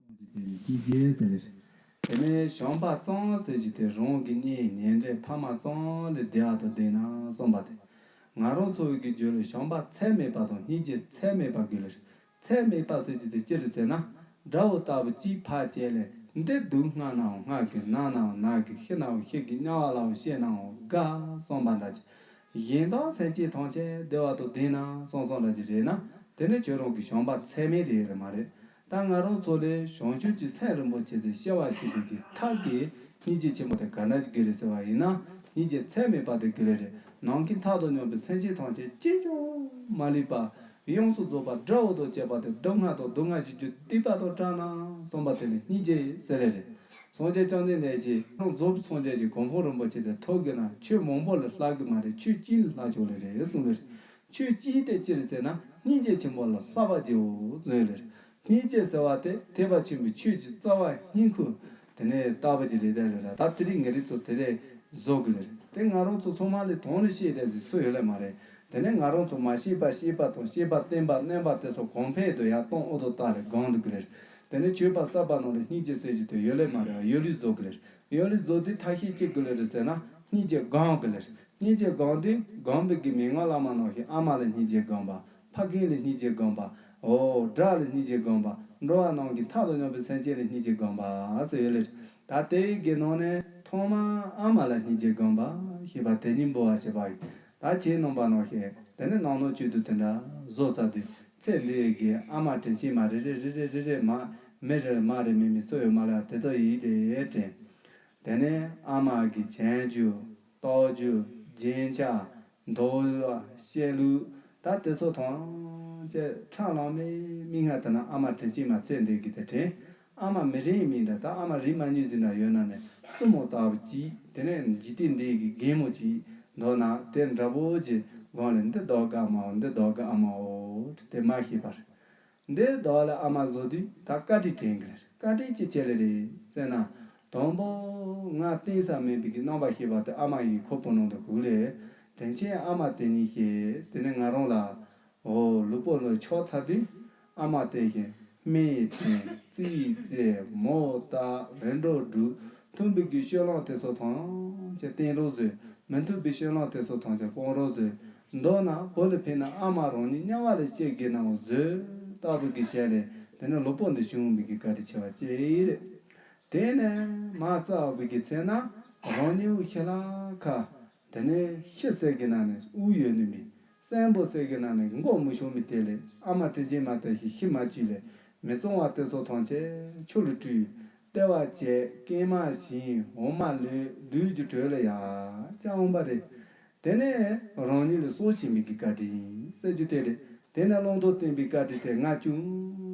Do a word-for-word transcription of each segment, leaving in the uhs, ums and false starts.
སྐྱེས་རྗེས་ཟེར་རེད། དེ་ནས་བྱམས་པ་གཙང་ཟེར་རྒྱུ་དེ་རང་གི་གཉེན་ཉེ་འབྲེལ་ཕ་མ་གཙང་ལས་བདེ་བ་དང་ལྡན་ན་གསུངས་པ་དེ། ང་རང་ཚོ་གི་རྒྱུད་ལ་བྱམས་པ་ཚད་མེད་པ་དང་སྙིང་རྗེ་ཚད་མེད་པ་དགོས་ལེ། ཚད་མེད་པ་ཟེར་རྒྱུ་དེ་ཅི་རེད་ཟེར་ན། དགྲ་བོ་ལྟ་བུ་གཅིག་ཕར་བྱས་ལས་འདི་སྡུག་བསྔལ་ནའང་བསྔལ་གི་ན་ནའང་ན་གི་ཤི་ནའང་ཤི་གི་དམྱལ་བ་ལའང་སྐྱེས་ནའང་དགའ་གསུངས་པ་འདྲ་ཅིག་གཞན་དག་སེམས་ཅན་ཐམས་ཅད་བདེ་བ་དང་ལྡན་ན་གསུངས་གསུངས་འདྲ་ཅིག་རེད་ན། དེ་ནི་ཁྱོད་རང་གི་བྱམས་པ་ཚད་མེད་རེད་རེད་མ་རེད། ད་ང་རང་ཚོ་ལས་བྱང་ཆུབ་ཀྱི་སེམས་རིན་པོ་ཆེ་དེ་སྐྱེ་བ་ཞིག་གི་ཐབས་ཀྱི་སྙིང་རྗེ་ཆེན་པོ་དེ་ག་འདྲ་ཅིག་དགོས་རེད་ཟེར་བ་ཡིན་ན། སྙིང་རྗེ་ཚད་མེད་པ་དེ་དགོས་ལེ་རེད། ནམ་མཁའི་མཐའ་དང་མཉམ་པའི་སེམས་ཅན་ཐམས་ཅད་གཅིག་ཀྱང་མ་ལུས་པ། ཡོངས་སུ་རྫོགས་པ་དགྲ་བོ་དང་བཅས་པ་དེ་སྡུག་བསྔལ་དང་སྡུག་བསྔལ་གྱི་རྒྱུ་སྡིག་པ་དང་བྲལ་ན་གསུངས་པ་དེ་ལ་སྙིང་རྗེ་ཟེར་ལེ་རེད། སངས་རྒྱས་བཅོམ་ལྡན་འདས་ཀྱིས་རྫོགས་པའི་སངས་རྒྱས་ཀྱི་གོ་འཕང་རིན་པོ་ཆེ་དེ་ཐོབ་དགོས་ན་ཆོས་མང་པོ་ལ་བསླབ་གི་མ་རེད། ཆོས་གཅིག་ལ་བསླབ་ཆོག་ལེ་རེད་གསུངས་ལེ་རེད། ཆོས་གཅིག་དེ་ཅི་རེད་ཟེར་ན་སྙིང་རྗེ་ཆེན་པོ་ལ་བསླབ་པར་བགྱིའོ་གསུངས་ལེ་རེད། སྙིང་རྗེ་ཟེར་བ་དེ་ཐེག་པ་ཆེན་པོའི་ཆོས་ཀྱི་རྩ་བ་སྙིང་ཁུ་དེ་ནས་ལྟ་བུ་ཅིག་རེད་དེ་རེད་ད། དེ་རིང་ངེད་རིགས་ཚོ་དེ་རེད་བཟོ་དགོས་ལེ་རེད། དེ་ང་རང་ཚོ་ཚང་མ་ལས་དོན་ལ་ཤེས་དེ་ཟིག་སུ་ཡོད་ལེ་མ་རེད། དེ་ནས་ང་རང་ཚོ་མ་ཤེས་པ་ཤེས་པ་དང་ཤེས་པ་བསྟན་པ་བསྣན་པ་དེ་ཚོ་གོང་འཕེལ་དུ་ཡར་གཏོང་ཨོ་དོ་ལྟ་ལས་སྒང་དུ་དགོས་ལེ་རེད། དེ་ནས་ཆོས་པ་གསར་པ་ནང་ལ་སྙིང་རྗེ་ཟེར་རྒྱུ་དེ་ཡོད་ལེ་མ་རེད། ཡོད་ལུགས་བཟོ་དགོས་ལེ་རེད། ཡོད་ལུགས་བཟོ་དུས་ཐབས་ཤེས་ཅི་དགོས་ལེ་རེད་ཟེར་ན་སྙིང་རྗེ་སྒང་དགོས་ལེ་རེད། སྙིང་རྗེ་སྒང་དུས་སྒང་པའི་གི་མན་ངག་བླ་མ་ནང་བཞིན་ཨ་མ་ལ་སྙིང་རྗེ་སྒང་པ། ཕ་རྒན་ལ་སྙིང་རྗེ་སྒང་པ། འོ་དགྲ་ལ་སྙིང་རྗེ་སྒང་པ། འགྲོ་བ་རྣམས་ཀྱི་མཐའ་དང་མཉམ་པའི་སེམས་ཅན་ལ་སྙིང་རྗེ་སྒང་པ་ཟེར་ཡོད་ལེ། ད་དེའི་གི་ནང་ནས་ཐོག་མར་ཨ་མ་ལ་སྙིང་རྗེ་སྒང་པ་ཞེས་པ་དེ་ཉིད་འབུལ་བ་ཞེས་པ་ཡིན། ད་ཁྱེད་རྣམ་པ་ནང་བཞིན་དེ་ནས་ནང་ནང་བཅུད་དུ་དེ་འདྲ་བཟོ་ཚར་དུས་ཚེ་འདི་ཡི་གི་ཨ་མ་དྲིན་ཆེན་མ་རེ་རེ་རེ་རེ་རེ་རེ་མ་མི་རེ་མ་རེ་མི་མི་སུ་ཡོད་མ་ལ་དེ་དག་ཡིད་ལས་དྲན། དེ་ནས་ཨ་མ་གི་གྱེན་རྒྱུ། ལྟག་རྒྱུ། རྒྱན་ཆ། འདོགས་པ། བཤད་ལུགས། ད་དེ་ཚོ་ཐམས་ཅད་ཁྲ་ལམ་མེ་མིག་སྔ་དེ་ན་ཨ་མ་དྲིན་ཆེན་མ་ཚེ་འདི་གི་དེ་དྲན། ཨ་མ་མི་རིང་མིན་འདྲ་ད་ཨ་མ་རིང་མ་ཉུང་ཟིན་འདྲ་ཡོད་ན་ནས་སྲུ་མོ་ལྟ་བུ་གཅིག་དེ་ནས་འཇིག་རྟེན་འདི་གི་རྒན་མོ་གཅིག་མདོར་ན་དེ་འདྲ་པོ་གྱི་སྒང་ལ་འདི་ལྡོག་ག་མའོ་འདི་ལྡོག་ག་ཨ་མའོ་དེ་མ་ཤེས་པར། འདི་ཟླ་བ་ལ་ཨ་མ་བཟོ་དུས་ད་བཀའ་དྲིན་དྲན་གི་རེད། བཀའ་དྲིན་ཅི་བྱས་ལེ་རེད་ཟེར་ན། དང་པོ་ང་གཏིང་ཟབ་མིན་པའི་གི་རྣམ་པ་ཤེས་པ་དེ་ཨ་མ་ཡི་ཁོག་པའི་ནང་དུ་ཧུག་ལེ། དྲིན་ཆེན་ཨ་མ་དེ་ཉིད་ཤེས་དེ་ནས་ང་རང་ལ་འོ་ལུས་པོ་ལ་ཆགས་ཚར་དུས་ཨ་མ་དེ་བཞིན་སྨན་ཡི་ཕན་རྩིས་ཡི་རྩེ་མོ་ལྟ་རིམ་གྲོ་སྒྲུབ་མཐུན་པའི་གི་སྤྱོད་ལམ་དེ་ཚོ་ཐམས་ཅད་བསྟེན་རོགས་ཟེར། མི་མཐུན་པའི་སྤྱོད་ལམ་དེ་ཚོ་ཐམས་ཅད་སྤོང་རོགས་ཟེར། མདོར་ན་བུ་ལ་ཕན་ན་ཨ་མ་རང་ཉིད་དམྱལ་བ་ལ་སྐྱེ་དགོས་ནའང་བཟོད་ལྟ་བུ་གི་ཞལ་ལས་དེ་ནི་ལོ་པོ་འདི་བྱུང་བའི་གི་བཀའ་དྲིན་ཆེ་བ་ཅིག་རེད། དེ་ནས་མ་རྩ་བའི་གི་ཚེ་ན་རང་ཉིད་ཤི་ལ་ཁ། དེ་ནས་ཤི་ཟེར་གི་ན་ནི་དབུགས་ཡོད་ནི་མེད། གསོན་པོ་ཟེར་གི་ན་ནི་མགོ་མི་ཤོང་མི་དེ་ལས་ཨ་མ་དྲིན་ཆེན་མ་དེ་ཞིག་ཤི་མ་བཅུག་ལས་མི་གཙང་བ་དེ་ཚོ་ཐམས་ཅད་ཆུ་ལ་བཀྲུས། ལྟེ་བ་བཅད་སྐེམ་མ་བྱིན་འོ་མ་ལོས་ལུས་ཀྱི་དྲོད་ལ་ཡ་ཅང་འོང་པ་རེད། དེ་ནས་རང་ཉིད་ལ་སྲོག་བྱིན་མི་གི་བཀའ་དྲིན་ཟེར་རྒྱུ་དེ་རེད། དེ་ནས་བླང་དོར་བསྟན་པའི་བཀའ་དྲིན་དེ་ང་ཅུང་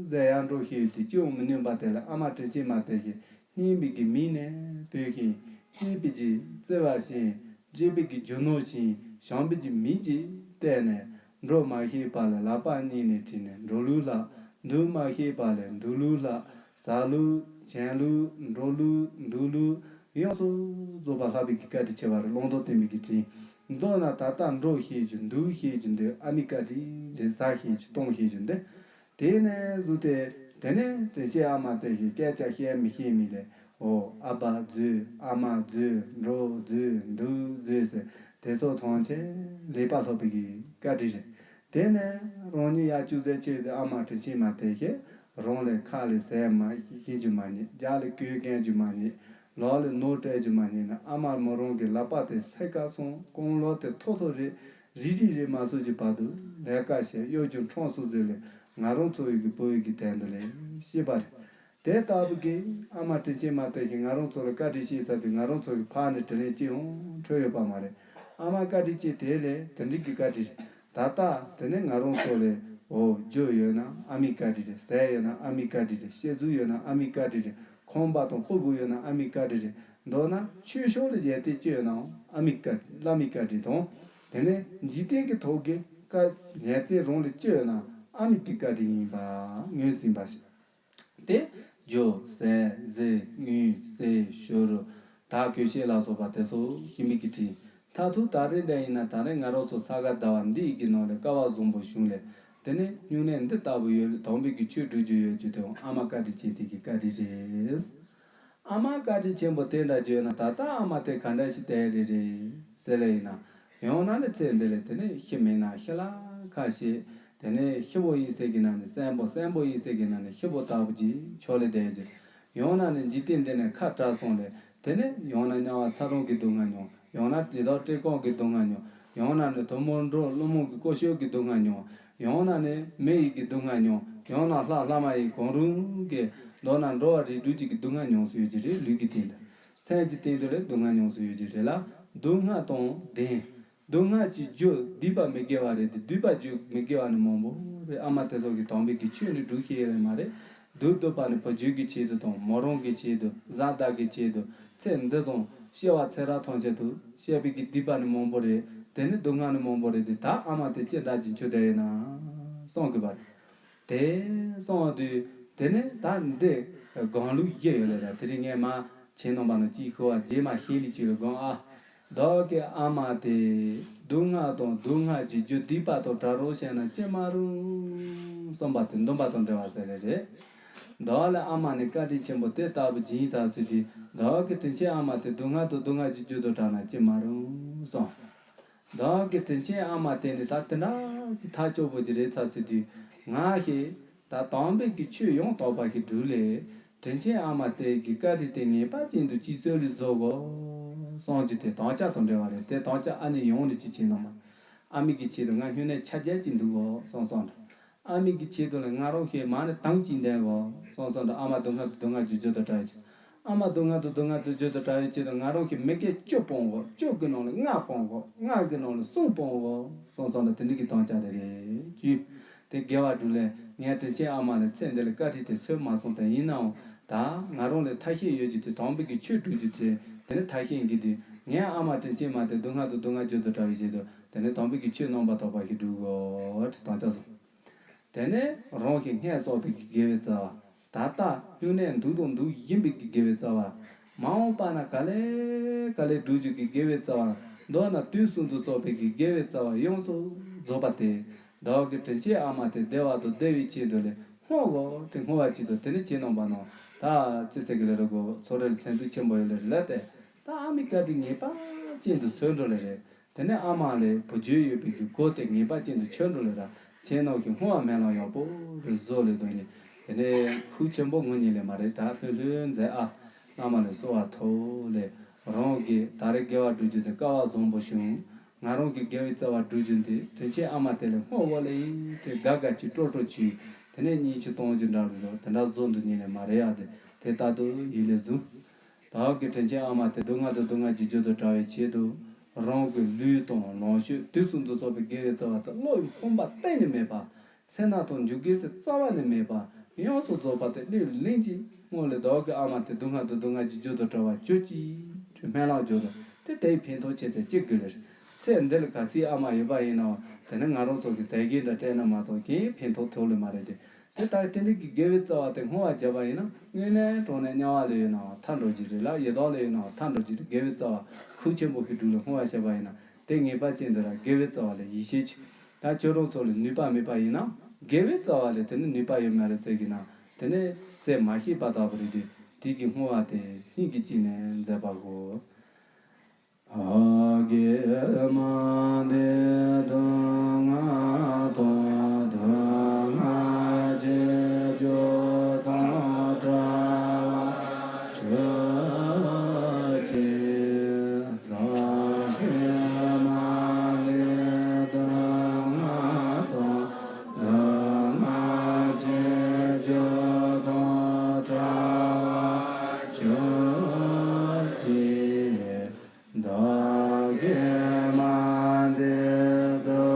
ཟད་ཡར་འགྲོ་ཤེས་ཡོད་དེ་ཅི་ཡང་མི་ནུས་པ་དེ་ལ་ཨ་མ་དྲིན་ཆེན་མ་དེ་ཞིག་སྙིང་པའི་གི་མིག་ནས་བོས་ཤིང་གཅེས་པའི་གི་བརྩེ་བ་བཞིན་གཅེས་པའི་གི་རྒྱུ་ནོར་བཞིན་བྱམས་པའི་གི་མིག་གིས་བལྟས་ནས་འགྲོ་མ་ཤེས་པ་ལ་ལག་པ་གཉིས་ནས་བྲིས་ནས་འགྲོ་ལུགས་ལྷག་འདུག་མ་ཤེས་པ་ལ་འདུག་ལུགས་ལྷག་ཟ་ལུགས་གྱོན་ལུགས་འགྲོ་ལུགས་འདུག་ལུགས། ཡོངས་སུ་རྫོགས་པ་ལྷག་པའི་གི་བཀའ་དྲིན་ཆེ་བ་རེད། བླང་དོར་བསྟན་པའི་གི་དྲིན། མདོར་ན་ད་ལྟ་འགྲོ་ཤེས་རྒྱུ་འདུག་ཤེས་རྒྱུ་འདི་ཨ་མའི་བཀའ་དྲིན་རེད། ཟ་ཤེས་རྒྱུ་གཏོང་ཤེས་རྒྱུ་འདི། དེ་ནས་བཟུང་སྟེ་དེ་ནས་དྲིན་ཆེན་ཨ་མ་དེ་ཞིག་སྐད་ཆ་བཤད་མི་ཤེས་མི་ལས་འོ་ཨ་ཕ་བཟོས་ཨ་མ་བཟོས་འགྲོ་བཟོས་འདུག་བཟོས་ཟེར་དེ་ཚོ་ཐམས་ཅད་ལེགས་པར་ལྷག་པའི་གི་བཀའ་དྲིན་རེད། དེ་ནས་རང་ཉིད་ཡར་ཅུང་ཟད་ཆེ་དེ་ཨ་མ་དྲིན་ཆེན་མ་དེ་ཞིག་རང་ལས་ཁ་ལས་ཟས་མ་ཤེས་རྒྱུ་མ་རྙེད། རྒྱབ་ལ་གོས་གྱོན་རྒྱུ་མ་རྙེད། ལག་ལ་ནོར་སྤྲད་རྒྱུ་མ་རྙེད་ན་ཨ་མ་མོ་རང་གི་ལག་པ་དེ་སེ་ཀ་སོང་རྐང་ལག་དེ་ཐོ་ཐོ་རེད། རིལ་རིལ་རེད་མ་སོང་གི་བར་དུ་ལས་ཀ་བྱས་གཡོ་སྒྱུ་འཕྲང་སོགས་བཟོས་ལས་ང་རང་ཚོ་ཡི་གི་བུ་ཡི་གི་དོན་དུ་ལས་ཤེས་པ་རེད། དེ་ལྟ་བུ་གི་ཨ་མ་དྲིན་ཆེན་མ་དེ་ཞིག་ང་རང་ཚོ་ལ་བཀའ་དྲིན་ཆེ་ཚར་དུས་ང་རང་ཚོ་གི་ཕར་ནས་དྲིན་ལན་ཅི་ཡང་འཕྲོད་ཡོད་པ་མ་རེད། ཨ་མ་བཀའ་དྲིན་ཆེ་དེ་ལས་དེ་འདྲའི་གི་བཀའ་དྲིན་རེད། ད་ལྟ་དེ་ནས་ང་རང་ཚོ་ལས་འོ་རྒྱུ་ཡོད་ན་ཨ་མའི་བཀའ་དྲིན་རེད། ཟས་ཡོད་ན་ཨ་མའི་བཀའ་དྲིན་རེད། གཤེགས་གཟུགས་ཡོད་ན་ཨ་མའི་བཀའ་དྲིན་རེད། ཁང་པ་དང་སྤུ་གུ་ཡོད་ན་ཨ་མའི་བཀའ་དྲིན་རེད། མདོར་ན་ཆོས་ཕྱོགས་ལ་ཡོན་ཏན་ཅི་ཡོད་ནའང་ཨ་མའི་བཀའ་བླ་མའི་བཀའ་དྲིན་དང་། དེ་ནས་འཇིག་རྟེན་གྱི་ཐོག་གི་བཀའ་ཡོན་ཏན་རང་ལ་ཅི་ཡོད་ན་ཨ་མའི་གི་བཀའ་དྲིན་ཡིན་པ་ངོས་ཟིན་པ་ཞིག་དེ་རྒྱུ་ཟས་གཟིགས་དངུལ་ཟས་ཞོ་རུ་དག་གོས་ཆས་ལ་སོགས་པ་དེ་ཚོ་ཞིམ་པའི་གི་དྲིན། མཐར་ཐུག་ད་རེས་འདྲ་ཡིན་ན་ད་རེས་ང་རང་ཚོ་ས་ག་ཟླ་བ་འདི་ཡི་གི་ནང་ལ་སྐལ་བ་བཟང་པོ་བྱུང་ལས་ དེ་ནས་སྨྱུང་གནས་འདི་ལྟ་བུ་ཡོད། དམ་པའི་གི་ཆོས་སྒྲུབ་རྒྱུ་ཡོད་རྒྱུ་དེ་ཨ་མ་བཀའ་དྲིན་ཅན་དེ་གི་བཀའ་དྲིན་རེད། ཨ་མ་བཀའ་དྲིན་ཆེན་པོ་དེ་འདྲ་བརྗོད་ན་ད་ལྟ་ཨ་མ་དེ་ག་འདྲ་ཞིག་བསྡད་རེད་རེད་ཟེར་ལེ་ཡིན་ན། ཡང་ན་ནི་ཚེ་འདི་ལས་དེ་ནས་ཤི་མེད་ན་ཤི་ལ་ཁ་ཤས། དེ་ནས་ཤི་བོ་ཡིན་ཟེར་གི་ན་ནི་གསོན་པོ། གསོན་པོ་ཡིན་ཟེར་གི་ན་ནི་ཤི་བོ་ལྟ་བུ་ཅིག་ཆོག་ལེ་བསྡད་ཀྱི། ཡང་ན་ནི་འཇིག་རྟེན་འདི་ནས་ཁ་བྲལ་སོང་ལེ། དེ་ནས་ཡང་ན་དམྱལ་བ་ཚ་གྲང་གི་སྡུག་བསྔལ་མྱོང་། ཡང་ན་དྲི་དང་བཀྲེས་སྐོམ་གྱི་སྡུག་བསྔལ་མྱོང་། ཡང་ན་ནི་དུ་མ་འདྲེ་ཀླུ་མོ་གི་སྐོར་ཤོར་གྱི་སྡུག་བསྔལ་མྱོང་། ཡང་ན་ནི་མི་ཡི་གི་སྡུག་བསྔལ་མྱོང་། ཡང་ན་ལྷ་ལྷ་མ་ཡིན་གང་རུང་གི་མདོར་ན་འགྲོ་བ་རིགས་དྲུག་ཅིག་གི་སྡུག་བསྔལ་མྱོང་སྲོལ་ཡོད་ཀྱི་རེད། ལུས་ཀྱི་སྟེང་དུ། སེམས་ཀྱི་སྟེང་དུ་ལ་སྡུག་བསྔལ་མྱོང་སྲོལ་ཡོད་ཀྱི་རེད་ལ། སྡུག་བསྔལ་དང་ལྡན། སྡུག་བསྔལ་གྱི་རྒྱུ་སྡིག་པ་མི་དགེ་བ་རེད་དེ། སྡིག་པ་རྒྱུ་མི་དགེ་བ་ནི་མང་པོ་རེད། ཨ་མ་དེ་ཚོ་གི་དམ་པའི་གི་ཆོས་ནི་སྒྲུབ་ཤེས་ཡོད་མ་རེད། སྡུག་སྡུག་པ་ནི་བུ་རྒྱུད་ཀྱི་ཆེད་དུ་དང་། མོ་རང་གི་ཆེད་དུ། བཟའ་ཟླ་གི་ཆེད་དུ། ཚེ་འདི་དང་སྐྱེ་བ་ཚེ་རབས་ཐམས་ཅད་དུ་བྱས་པའི་གི་སྡིག་པ་ནི་མང་པོ་རེད། དེ་ནི་སྡུག་བསྔལ་ནི་མང་པོ་རེད་དེ། ད་ཨ་མ་དེ་ཅི་འདྲ་གྱི་འཆུ་བསྡད་ཡོད་ན་བསམ་དགོས་པ་རེད། དེ་སོང་དུས་དེ་ནས་ད་འདི་དགང་ལུགས་བཞི་ཡོད་ལེ་ར། དེ་རིང་ངས་མ་ཁྱེད་རྣམ་པ་ནང་ཅིག་ཤོད་པ། རྗེས་མ་ཤེས་ལེ་ཅིག་ལ་དགང་ཨ། བདག་གི་ཨ་མ་དེ་སྡུག་བསྔལ་དང་སྡུག་བསྔལ་གྱི་རྒྱུ་སྡིག་པ་དང་བྲལ་རོགས་བྱས་ན་ཅི་མ་རུང་། གསུངས་པ་དེ་འདུན་པ་དང་འབྲེལ་བ་ཟེར་རེད་རེད། བདག་ལ་ཨ་མ་ནི་བཀའ་དྲིན་ཆེན་པོ་དེ་ལྟ་བུ་ཅིག་ཡིན་ད་ཟེར་དུས། བདག་གི་དྲིན་ཆེན་ཨ་མ་དེ་སྡུག་བསྔལ་དང་སྡུག་བསྔལ་གྱི་རྒྱུ་དང་བྲལ་ན་ཅི་མ་རུང་གསུངས། བདག་གི་དྲིན་ཆེན་ཨ་མ་དེ་ནི་ད་དེ་འདྲ་ཅིག་ཐག་ཆོད་པོ་ཅིག་རེད་ཚར་ཟེར་དུས། ང་ཞིག་ད་དམ་པའི་གི་ཆོས་ཡང་དག་པ་ཞིག་སྒྲུབ་ལེ། དྲིན་ཆེན་ཨ་མ་དེ་གི་བཀའ་དྲིན་དེ་ངེས་པར་ཅན་དུ་ཅིག་གསོ་ལེ་བཟོ་དགོས་བསམ་རྒྱུ་དེ་དམ་བཅའ་དང་འབྲེལ་བ་རེད། དེ་དམ་བཅའ་ཨ་ནི་ཡོང་ལེ་ཅིག་བྱས་ན་མ། ཨ་མའི་གི་ཆེད་དུ་ང་སྨྱུང་གནས་ཆ་བརྒྱད་ཅིག་འདུག་གོ་བསམ་བསམ་འདྲ། ཨ་མའི་གི་ཆེད་དུ་ལ་ང་རང་ཞིག་མ་ནི་དམ་ཅིག་འདེང་གོ་བསམ་བསམ་འདྲ། ཨ་མ་སྡུག་བསྔལ་དུ་སྡུག་བསྔལ་གྱི་རྒྱུ་དང་བྲལ་བའི་ཆེད། ཨ་མ་སྡུག་བསྔལ་དུ་སྡུག་བསྔལ་དུ་རྒྱུ་དང་བྲལ་བའི་ཆེད་དུ་ང་རང་གི་མི་དགེ་བཅུ་སྤོང་དགོས། བཅུ་གི་ནང་ལ་ལྔ་སྤོང་དགོས། ལྔ་གི་ནང་ལ་གསུམ་སྤོང་དགོས་བསམ་བསམ་འདྲ། དེ་འདྲ་གི་དམ་བཅའ་རེ་རེ་བཅུ། དེ་དགེ་བ་སྒྲུབ་ལེ་ངས་དྲིན་ཆེན་ཨ་མ་ལ་ཚེ་འདི་ལ་བཀའ་དྲིན་དེ་གསོས་མ་སོང་སྟེ། ཡིན་ནའང་ད་ང་རང་ལ་ཐ་ཤལ་ཡོད་རྒྱུ་དེ། དམ་པའི་གི་ཆོས་སྒྲུབ་རྒྱུ་དེ་དེ་ནི་ཐ་ཤལ་གྱི་དུས། ངས་ཨ་མ་དྲིན་ཆེན་མ་དེ་སྡུག་བསྔལ་དུ་སྡུག་བསྔལ་རྒྱུ་དང་བྲལ་བའི་ཆེད་དུ་དེ་ནི་དམ་པའི་གི་ཆོས་རྣམ་པར་དག་པ་ཞིག་སྒྲུབ་དགོས་དེ་དམ་བཅའ་སོང་། དེ་ནས་རང་གི་སྔས་བསགས་པའི་དགེ་བའི་རྩ་བ། ད་ལྟ་སྨྱུང་གནས་འདུག་དང་འདུག་བཞིན་པའི་དགེ་བའི་རྩ་བ། མ་འོངས་པ་ན་ག་ལེ་ག་ལེ་སྒྲུབ་རྒྱུ་གི་དགེ་བའི་རྩ་བ། མདོར་ན་དུས་གསུམ་དུ་བསགས་པའི་དགེ་བའི་རྩ་བ་ཡོངས་སུ་རྫོགས་པ་དེ། བདག་གི་དྲིན་ཆེན་ཨ་མ་དེ་བདེ་བ་དང་བདེ་བའི་ཆེད་དུ་ལ་བསྔོ་དགོས་དེ། བསྔོ་བ་ཅིག་དང་དེ་ནི་ཁྱེད་རྣམ་པ་ནང་ད་ཅི་ཟེར་གི་ལེ་རེད་གོ། ཚོགས་རེ་ལ་མཚན་ཐོ་ཆེན་པོ་ཡོད་ལེ་རེད་ལ། དེ་ད་ཨ་མའི་བཀའ་དྲིན་ངེས་པ་ཅན་དུ་གསོས་འགྲོ་ལེ་རེད། དེ་ནས་ཨ་མ་ལས་བུ་རྒྱུད་ཡོད་པའི་གི་སྒོ་དེ་ངེས་པ་ཅན་དུ་ཆོད་འགྲོ་ལེ་ར། ཁྱེད་རྣམས་ཀྱིས་བསྔོ་བ་སྨོན་ལམ་ཡག་པོ་རེ་བཟོ་ལེ་དོན་ནི། དེ་ནས་ཁུག་ཆེན་པོ་ངུ་ཉིད་ལས་མ་རེད། ད་ལྷོད་ལྷོད་མཛད་ཨ། བླ་མ་ལས་གསོལ་བ་ཐོབ་ལེ། རང་གིས་ད་རེས་དགེ་བ་སྒྲུབ་རྒྱུ་དེ་སྐལ་བ་བཟང་པོ་བྱུང་། ང་རང་གི་དགེ་བའི་རྩ་བ་སྒྲུབ་རྒྱུ་འདི་དྲིན་ཆེན་ཨ་མ་དེ་ལས་བསྔོ་དགོས་ལེ་ཡིན་དེ། དགའ་དགའ་གྱིས་སྤྲོ་སྤྲོ་གྱིས་དེ་ནས་གཉིས་ཆུ་གཏོང་རྒྱུ་འདྲ་རེད་དོ། དེ་འདྲ་བཟོ་འདུག་ཉིད་ལས་མ་རེད་ཨ། དེ་དེ་ལྟར་དུ་ཡིད་ལས་བཟུང་། བདག་གི་དྲིན་ཆེན་ཨ་མ་དེ་སྡུག་བསྔལ་དང་སྡུག་བསྔལ་གྱི་རྒྱུ་དང་བྲལ་བའི་ཆེད་དུ། རང་གི་ལུས་དང་ལོངས་སྤྱོད་དུས་གསུམ་དུ་བསགས་པའི་དགེ་བའི་རྩ་བ་དེ་བློ་ཡི་ཁོམ་པ་གཏན་ནས་མེད་པ། སེར་སྣ་དང་འཇུག་སྒེག་སོགས་རྩ་བ་ནས་མེད་པ། ཡོངས་སུ་རྫོགས་པ་དེ་སྣོད་ལེན་གྱིས་བསྔོ་ལེ། བདག་གི་ཨ་མ་དེ་སྡུག་བསྔལ་དང་སྡུག་བསྔལ་གྱི་རྒྱུ་དང་བྲལ་བར་གྱུར་ཅིག་སྨོན་ལམ་རྒྱོབ་དང་། དེ་དེའི་ཕན་ཐོགས་ཆེ་ཚད་ཅི་དགོས་ལེ། ཚེ་འདི་ལ་གལ་སྲིད་ཨ་མ་ཡོད་པ་ཡིན་ནའང་དེ་ནི་ང་རང་ཚོ་གི་ཟས་གོས་འདྲ་སྤྲད་ན་མ་གཏོགས་གང་ཕན་ཐོགས་ཐོགས་ལེ་མ་རེད་དེ། དེ་ལྟར་དེ་འདྲ་གི་དགེ་བའི་རྩ་བ་དེ་བསྔོ་བ་བརྒྱབ་པ་ཡིན་ན། དངོས་གནས་དྲང་གནས་དམྱལ་བ་ལ་ཡོད་ནའང་ཐར་འགྲོ་རྒྱུ་རེད་ལ། ཡི་དྭགས་ལ་ཡོད་ནའང་ཐར་འགྲོ་རྒྱུ་རེད། དགེ་བའི་རྩ་བ་ཁུག་ཆེན་པོ་ཞིག་སྒྲུབ་ལ་བསྔོ་བ་བྱས་པ་ཡིན་ན། དེ་ངེས་པ་ཅན་དུ་ར་དགེ་བའི་རྩ་བ་ལ་ཡིད་ཆེས་ཀྱིས། ད་ཁྱོད་རང་ཚོ་ལ་ནུས་པ་མེད་པ་ཡིན་ན། དགེ་བའི་རྩ་བ་ལ་དེ་ནི་ནུས་པ་ཡོད་མ་རེད་ཟེར་གི་ན། དེ་ནི་ཟེར་མ་ཤེས་པ་ལྟ་བུ་རེད་དེ། དེ་གི་བསྔོ་བ་དེ་སྙིང་གི་དཀྱིལ་ནས་མཛད་པ་གོ། བདག་གི་མ་འདས་སྡུག་བསྔལ་དང་། སྡུག་བསྔལ་གྱི་རྒྱུ་དང་བྲལ་བར་གྱུར་ཅིག། བདག་གི་མ་འདས་སྡུག་བསྔལ་དང་། སྡུག་བསྔལ་གྱི་རྒྱུ་དང་བྲལ་བར་གྱུར་ཅིག། བདག་གི་མ་འདས་སྡུག་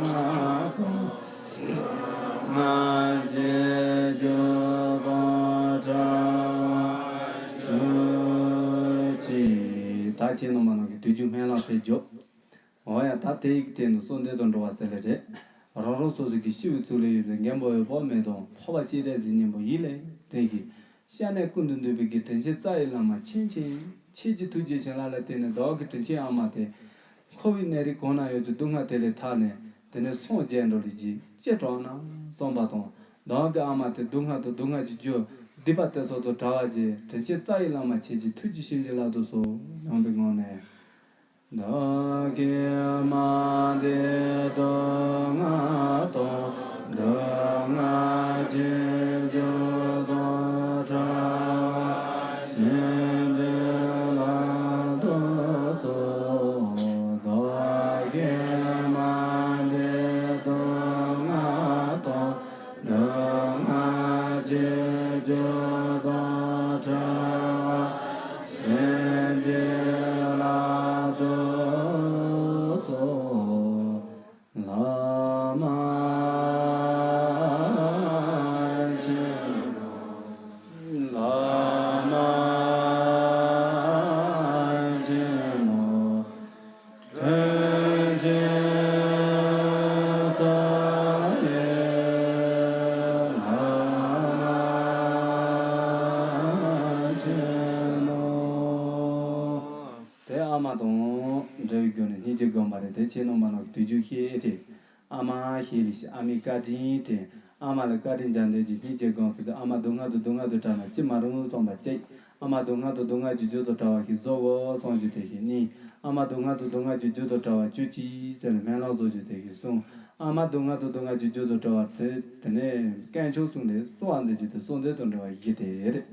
བསྔལ་དང་། སྡུག་བསྔལ་གྱི་རྒྱུ་དང་བྲལ་བར་གྱུར་ཅིག། ད་ཁྱེད་རྣམ་པ་རྣམས་ཀྱིས་དུས་རྒྱུན་སྨོན་ལམ་དེ་རྒྱོབ། འོ་ཡ། ད་དེ་ཡི་གི་སྟེང་དུ་གསོལ་འདེབས་དང་འགྲོ་བ་ཟེར་ལེ་རེད། རང་རང་སོ་སོ་གི་སྤྱི་བོའི་གཙུག་ལས་ཡོད་པའི་མགོན་པོ་འོད་དཔག་མེད་དང་། འཕགས་པ་སྤྱན་རས་གཟིགས་སྙིང་པོ་ཡིད་ལས་འདྲེན་ཞིང་། སྐྱབས་གནས་ཀུན་ཏུ་འདུས་པའི་གི་དྲིན་ཆེན་རྩ་བའི་བླ་མ་མཁྱེན་ཅིང་ཆེས་ཀྱི་ཐུགས་རྗེ་བྱིན་རླབས་ལ་བརྟེན་ནས། བདག་གི་དྲིན་ཆེན་ཨ་མ་དེ་འཁོར་བའི་གནས་རིས་གང་ན་ཡོད་ཀྱི་སྡུག་བསྔལ་དེ་ལས་ཐར་ནས། དེ་ནས་སངས་རྒྱས་འགྲོ་ལས་ཀྱི་ཅི་དྲག་ན་གསུངས་པ་དང་། བདག་གི་ཨ་མ་དེ་སྡུག་བསྔལ་དང་སྡུག་བསྔལ་གྱི་རྒྱུ་སྡིག་པ་དེ་ཚོ་དང་བྲལ་བ་ཅན་དྲིན་ཅན་རྩ་བའི་བླ་མ་ཁྱེད་ཀྱི་ཐུགས་ཀྱི་བྱིན་གྱིས་བརླབ་ཏུ་གསོལ་སྙམ་པའི་ངང་ནས། བདག་གི་མ་འདི་སྡུག་བསྔལ་དང་སྡུག་བསྔལ་གྱི་རྒྱུ་དང་བྲལ་བ་བྱིན་གྱིས་བརླབ་ཏུ་གསོལ། བདག་གི་མ་འདི་སྡུག་བསྔལ་དང་སྡུག་བསྔལ་གྱི་རྒྱུ་དང་བྲལ་བ་བྱིན་གྱིས་བརླབ་ཏུ་གསོལ། བླ་མ་ཆེན་མོ། བླ་མ་ཆེན་མོ། དྲིན་ཅན་རྩ་བའི་བླ་མ་ཆེན་མོ། དེ་ཨ་མ་དང་འབྲེལ་བའི་སྒོ་ནས་སྙིང་རྗེ་སྒོམ་པ་རེད། དེ་ཁྱེད་རྣམ་པ་རྣམས་ཀྱིས་དུས་རྒྱུན་ཤེས་ཏེ། ཨ་མ་ཞེས་ལས་ཤིག་ཨ་མའི་བཀའ་དྲིན་དྲན། ཨ་མ་ལ་བཀའ་དྲིན་རྒྱབ་འདོན་གྱི་སྙིང་རྗེ་སྒོམ་ཟེར་དུས། ཨ་མ་སྡུག་བསྔལ་དང་སྡུག་བསྔལ་དང་བྲལ་ན་ཅི་མ་རུང་གསུངས་པ་གཅིག་ཨ་མ་སྡུག་བསྔལ་དང་སྡུག་བསྔལ་གྱི་རྒྱུ་དང་བྲལ་བ་ཞིག་བཟོ་དགོས་གསུངས་རྒྱུ་དེ་ཞིག་གཉིས། ཨ་མ་སྡུག་བསྔལ་དང་སྡུག་བསྔལ་གྱི་རྒྱུ་དང་བྲལ་བ་བཅུ་གཅིག་ཟེར་ནས་སྨོན་ལམ་བཟོ་རྒྱུ་དེ་ཞིག་གསུམ། ཨ་མ་སྡུག་བསྔལ་དང་སྡུག་བསྔལ་གྱི་རྒྱུ་དང་བྲལ་བ་དེ་དེ་ནས་དཀོན་མཆོག་གསུམ་ལས་གསོལ་བ་འདེབས་རྒྱུ་དེ་གསོལ་འདེབས་དང་འབྲེལ་བ་བཞི་དེ་རེད།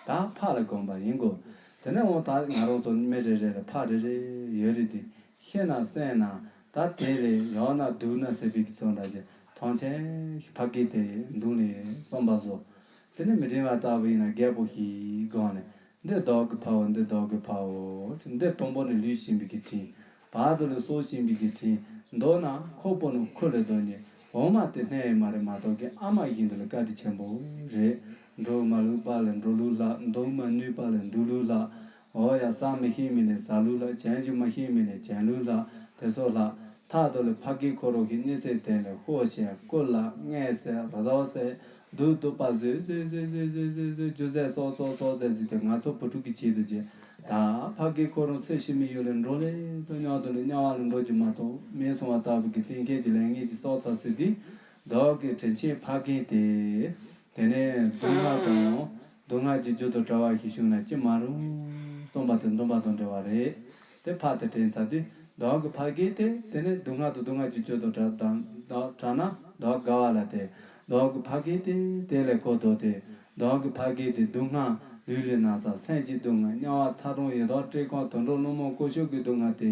ད་ཕ་ལ་དགོངས་པ་ཡིན་དགོས། དེ་ནས་འོ་ད་ང་རང་ཚོ་མི་རེ་རེ་ལ་ཕ་རེ་རེ་ཡོད་རེད་དེ། ཤི་ན་གསོན་ན་ད་དེ་རེད། ཡང་ན་སྡུག་ན་ཟེར་བའི་གི་ཚོ་འདྲ་ཅིག་ཐང་ཆེན་ཕ་གི་དེ་མདུན་ལས་གསོན་པ་བཟོ། དེ་ནས་མི་དྲན་པ་ལྟ་བུ་ཡིན་ན་རྒད་པོ་ཞིག་སྒང་ནས་འདི་བདག་གི་ཕ་བོ། འདི་བདག་གི་ཕ་བོ། འདི་དང་པོ་ནས་ལུས་བྱིན་པའི་གི་དྲིན། བར་དུ་ལ་སྲོག་བྱིན་པའི་གི་དྲིན། མདོར་ན་ཁོག་པ་ནས་ཁུ་ལ་བརྡོལ་ནས་འོ་མ་དེ་སྣ་ཡི་མ་རེད་མ་གཏོགས་ཀྱི་ཨ་མ་བཞིན་དུ་ལ་བཀའ་དྲིན་ཆེན་པོ་རེད། འབྲོག་མ་ལུས་པ་ལ་འབྲོག་ལུས་ལྷག་འདུག་མ་ནུས་པ་ལ་འདུག་ལུས་ལྷག་འོ་ཡ། ཟ་མི་ཤེས་མི་ལས་ཟ་ལུགས་ལྷག་གྱོན་རྒྱུ་མ་ཤེས་མི་ལས་གྱོན་ལུགས་ལྷག་དེ་ཚོ་ལྷག་མཐའ་དུ་ལ་ཕ་གི་ཁོ་རང་གི་གཉིད་སད་དེ་ལས་ཤོག་བྱས་སྐུ་ལ་མངལ་སད་ར་དོག་སད་སྡུག་སྡུག་པ་བཟོས་བཟོས་བཟོས་རྒྱུ་ཟད་སོགས་སོགས་སོགས་ཟད་ཟིག་དེ་ང་ཚོ་བུ་ཕྲུག་གི་ཆེད་དུ་བྱས། ད་ཕ་གི་ཁོ་རང་ཚེ་ཕྱི་མའི་ཡུལ་ལ་འགྲོ་ལེ་དུ་མྱང་དུ་ལ་དམྱལ་བ་ལ་འགྲོ་རྒྱུ་མ་གཏོགས་མིན་སོང་བ་ལྟ་བུ་གི་གཏན་འཁེལ་གྱི་ལས་ངན་གྱི་སྲོག་ཚ་ཟེར་དུས། བདག་གི་དྲིན་ཆེན་ཕ་རྒན་དེ། དེ་ནས་སྡུག་བསྔལ་དང་སྡུག་བསྔལ་གྱི་རྒྱུ་དང་བྲལ་བ་ཞིག་བྱུང་ན་ཅི་མ་རུང་གསུངས་པ་དེ་འདུན་པ་དང་འབྲེལ་བ་རེད། དེ་ཕ་དེ་དྲན་ཚར་དུས་བདག་གི་ཕ་རྒན་དེ་དེ་ནས་སྡུག་བསྔལ་དང་སྡུག་བསྔལ་གྱི་རྒྱུ་དང་བྲལ་དང་བྲལ་ན་བདག་དགའ་བ་ལ་དེ། བདག་གི་ཕ་རྒན་དེ་དེ་ལས་གོ་ལྡོག་སྟེ། བདག་གི་ཕ་རྒན་དེ་སྡུག་བསྔལ་ལུས་ལས་ན་ཚ་སེམས་ཀྱི་སྡུག་བསྔལ་དམྱལ་བ་ཚ་གྲང་ཡི་དྭགས་བཀྲེས་སྐོམ་དུད་འགྲོ་རླུང་རྨོངས་ཀུ་ཤུ་གི་སྡུག་བསྔལ་དེ།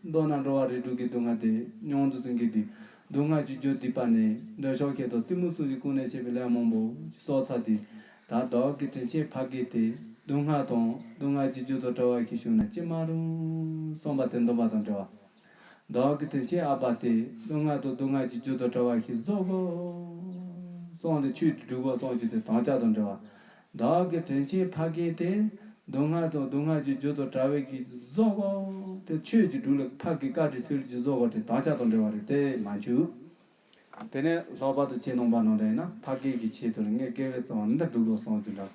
མདོར་ན་འགྲོ་བ་རིགས་དྲུག་གི་སྡུག་བསྔལ་དེ་མྱོང་དུ་སོང་གི་དུས། སྡུག་བསྔལ་གྱི་རྒྱུ་སྡིག་པ་ནི་འདོད་ཆགས་ཞེ་སྡང་གཏི་མུག་གསུམ་གྱི་ཀུན་ནས་བྱས་པའི་ལས་མང་པོ་སྲོག་ཚ་སྟེ། ད་བདག་གི་དྲིན་ཆེན་ཕ་རྒན་དེ་སྡུག་བསྔལ་དང་སྡུག་བསྔལ་གྱི་རྒྱུ་དང་བྲལ་བ་ཞིག་བྱུང་ན་ཅི་མ་རུང་གསུངས་པ་དེ་འདུན་པ་དང་འབྲེལ་བ། བདག་གི་དྲིན་ཆེན་ཨ་ཕ་དེ་སྡུག་བསྔལ་དང་སྡུག་བསྔལ་གྱི་རྒྱུ་དང་བྲལ་བ་ཞིག་བཟོ་དགོས་གསུངས་ཏེ་ཆོས་ཀྱི་སྒྲུབ་དགོས་གསུངས་རྒྱུ་དེ་དམ་བཅའ་དང་འབྲེལ་བ། བདག་གི་དྲིན་ཆེན་ཕ་རྒན་དེ། སྡུག་བསྔལ་དང་སྡུག་བསྔལ་གྱི་རྒྱུ་དང་བྲལ་བའི་གི་བཟོ་དགོས་དེ་ཆོས་ཀྱི་སྒྲུབ་ལ་ཕ་གི་བཀའ་དྲིན་ཚུལ་གྱི་བཟོ་དགོས་དེ་དམ་བཅའ་དང་འབྲེལ་བ་རེད་དེ་མ་འཆུག་དེ་ནས་ལྷག་པར་དུ་ཁྱེད་རྣམ་པ་རྣམས་ལ་ཡིན་ན་ཕ་རྒན་གྱི་ཆེད་དུ་ངས་དགེ་བའི་རྩ་བ་འདི་སྒྲུབ་དགོས་གསུངས་རྒྱུ་འདྲ།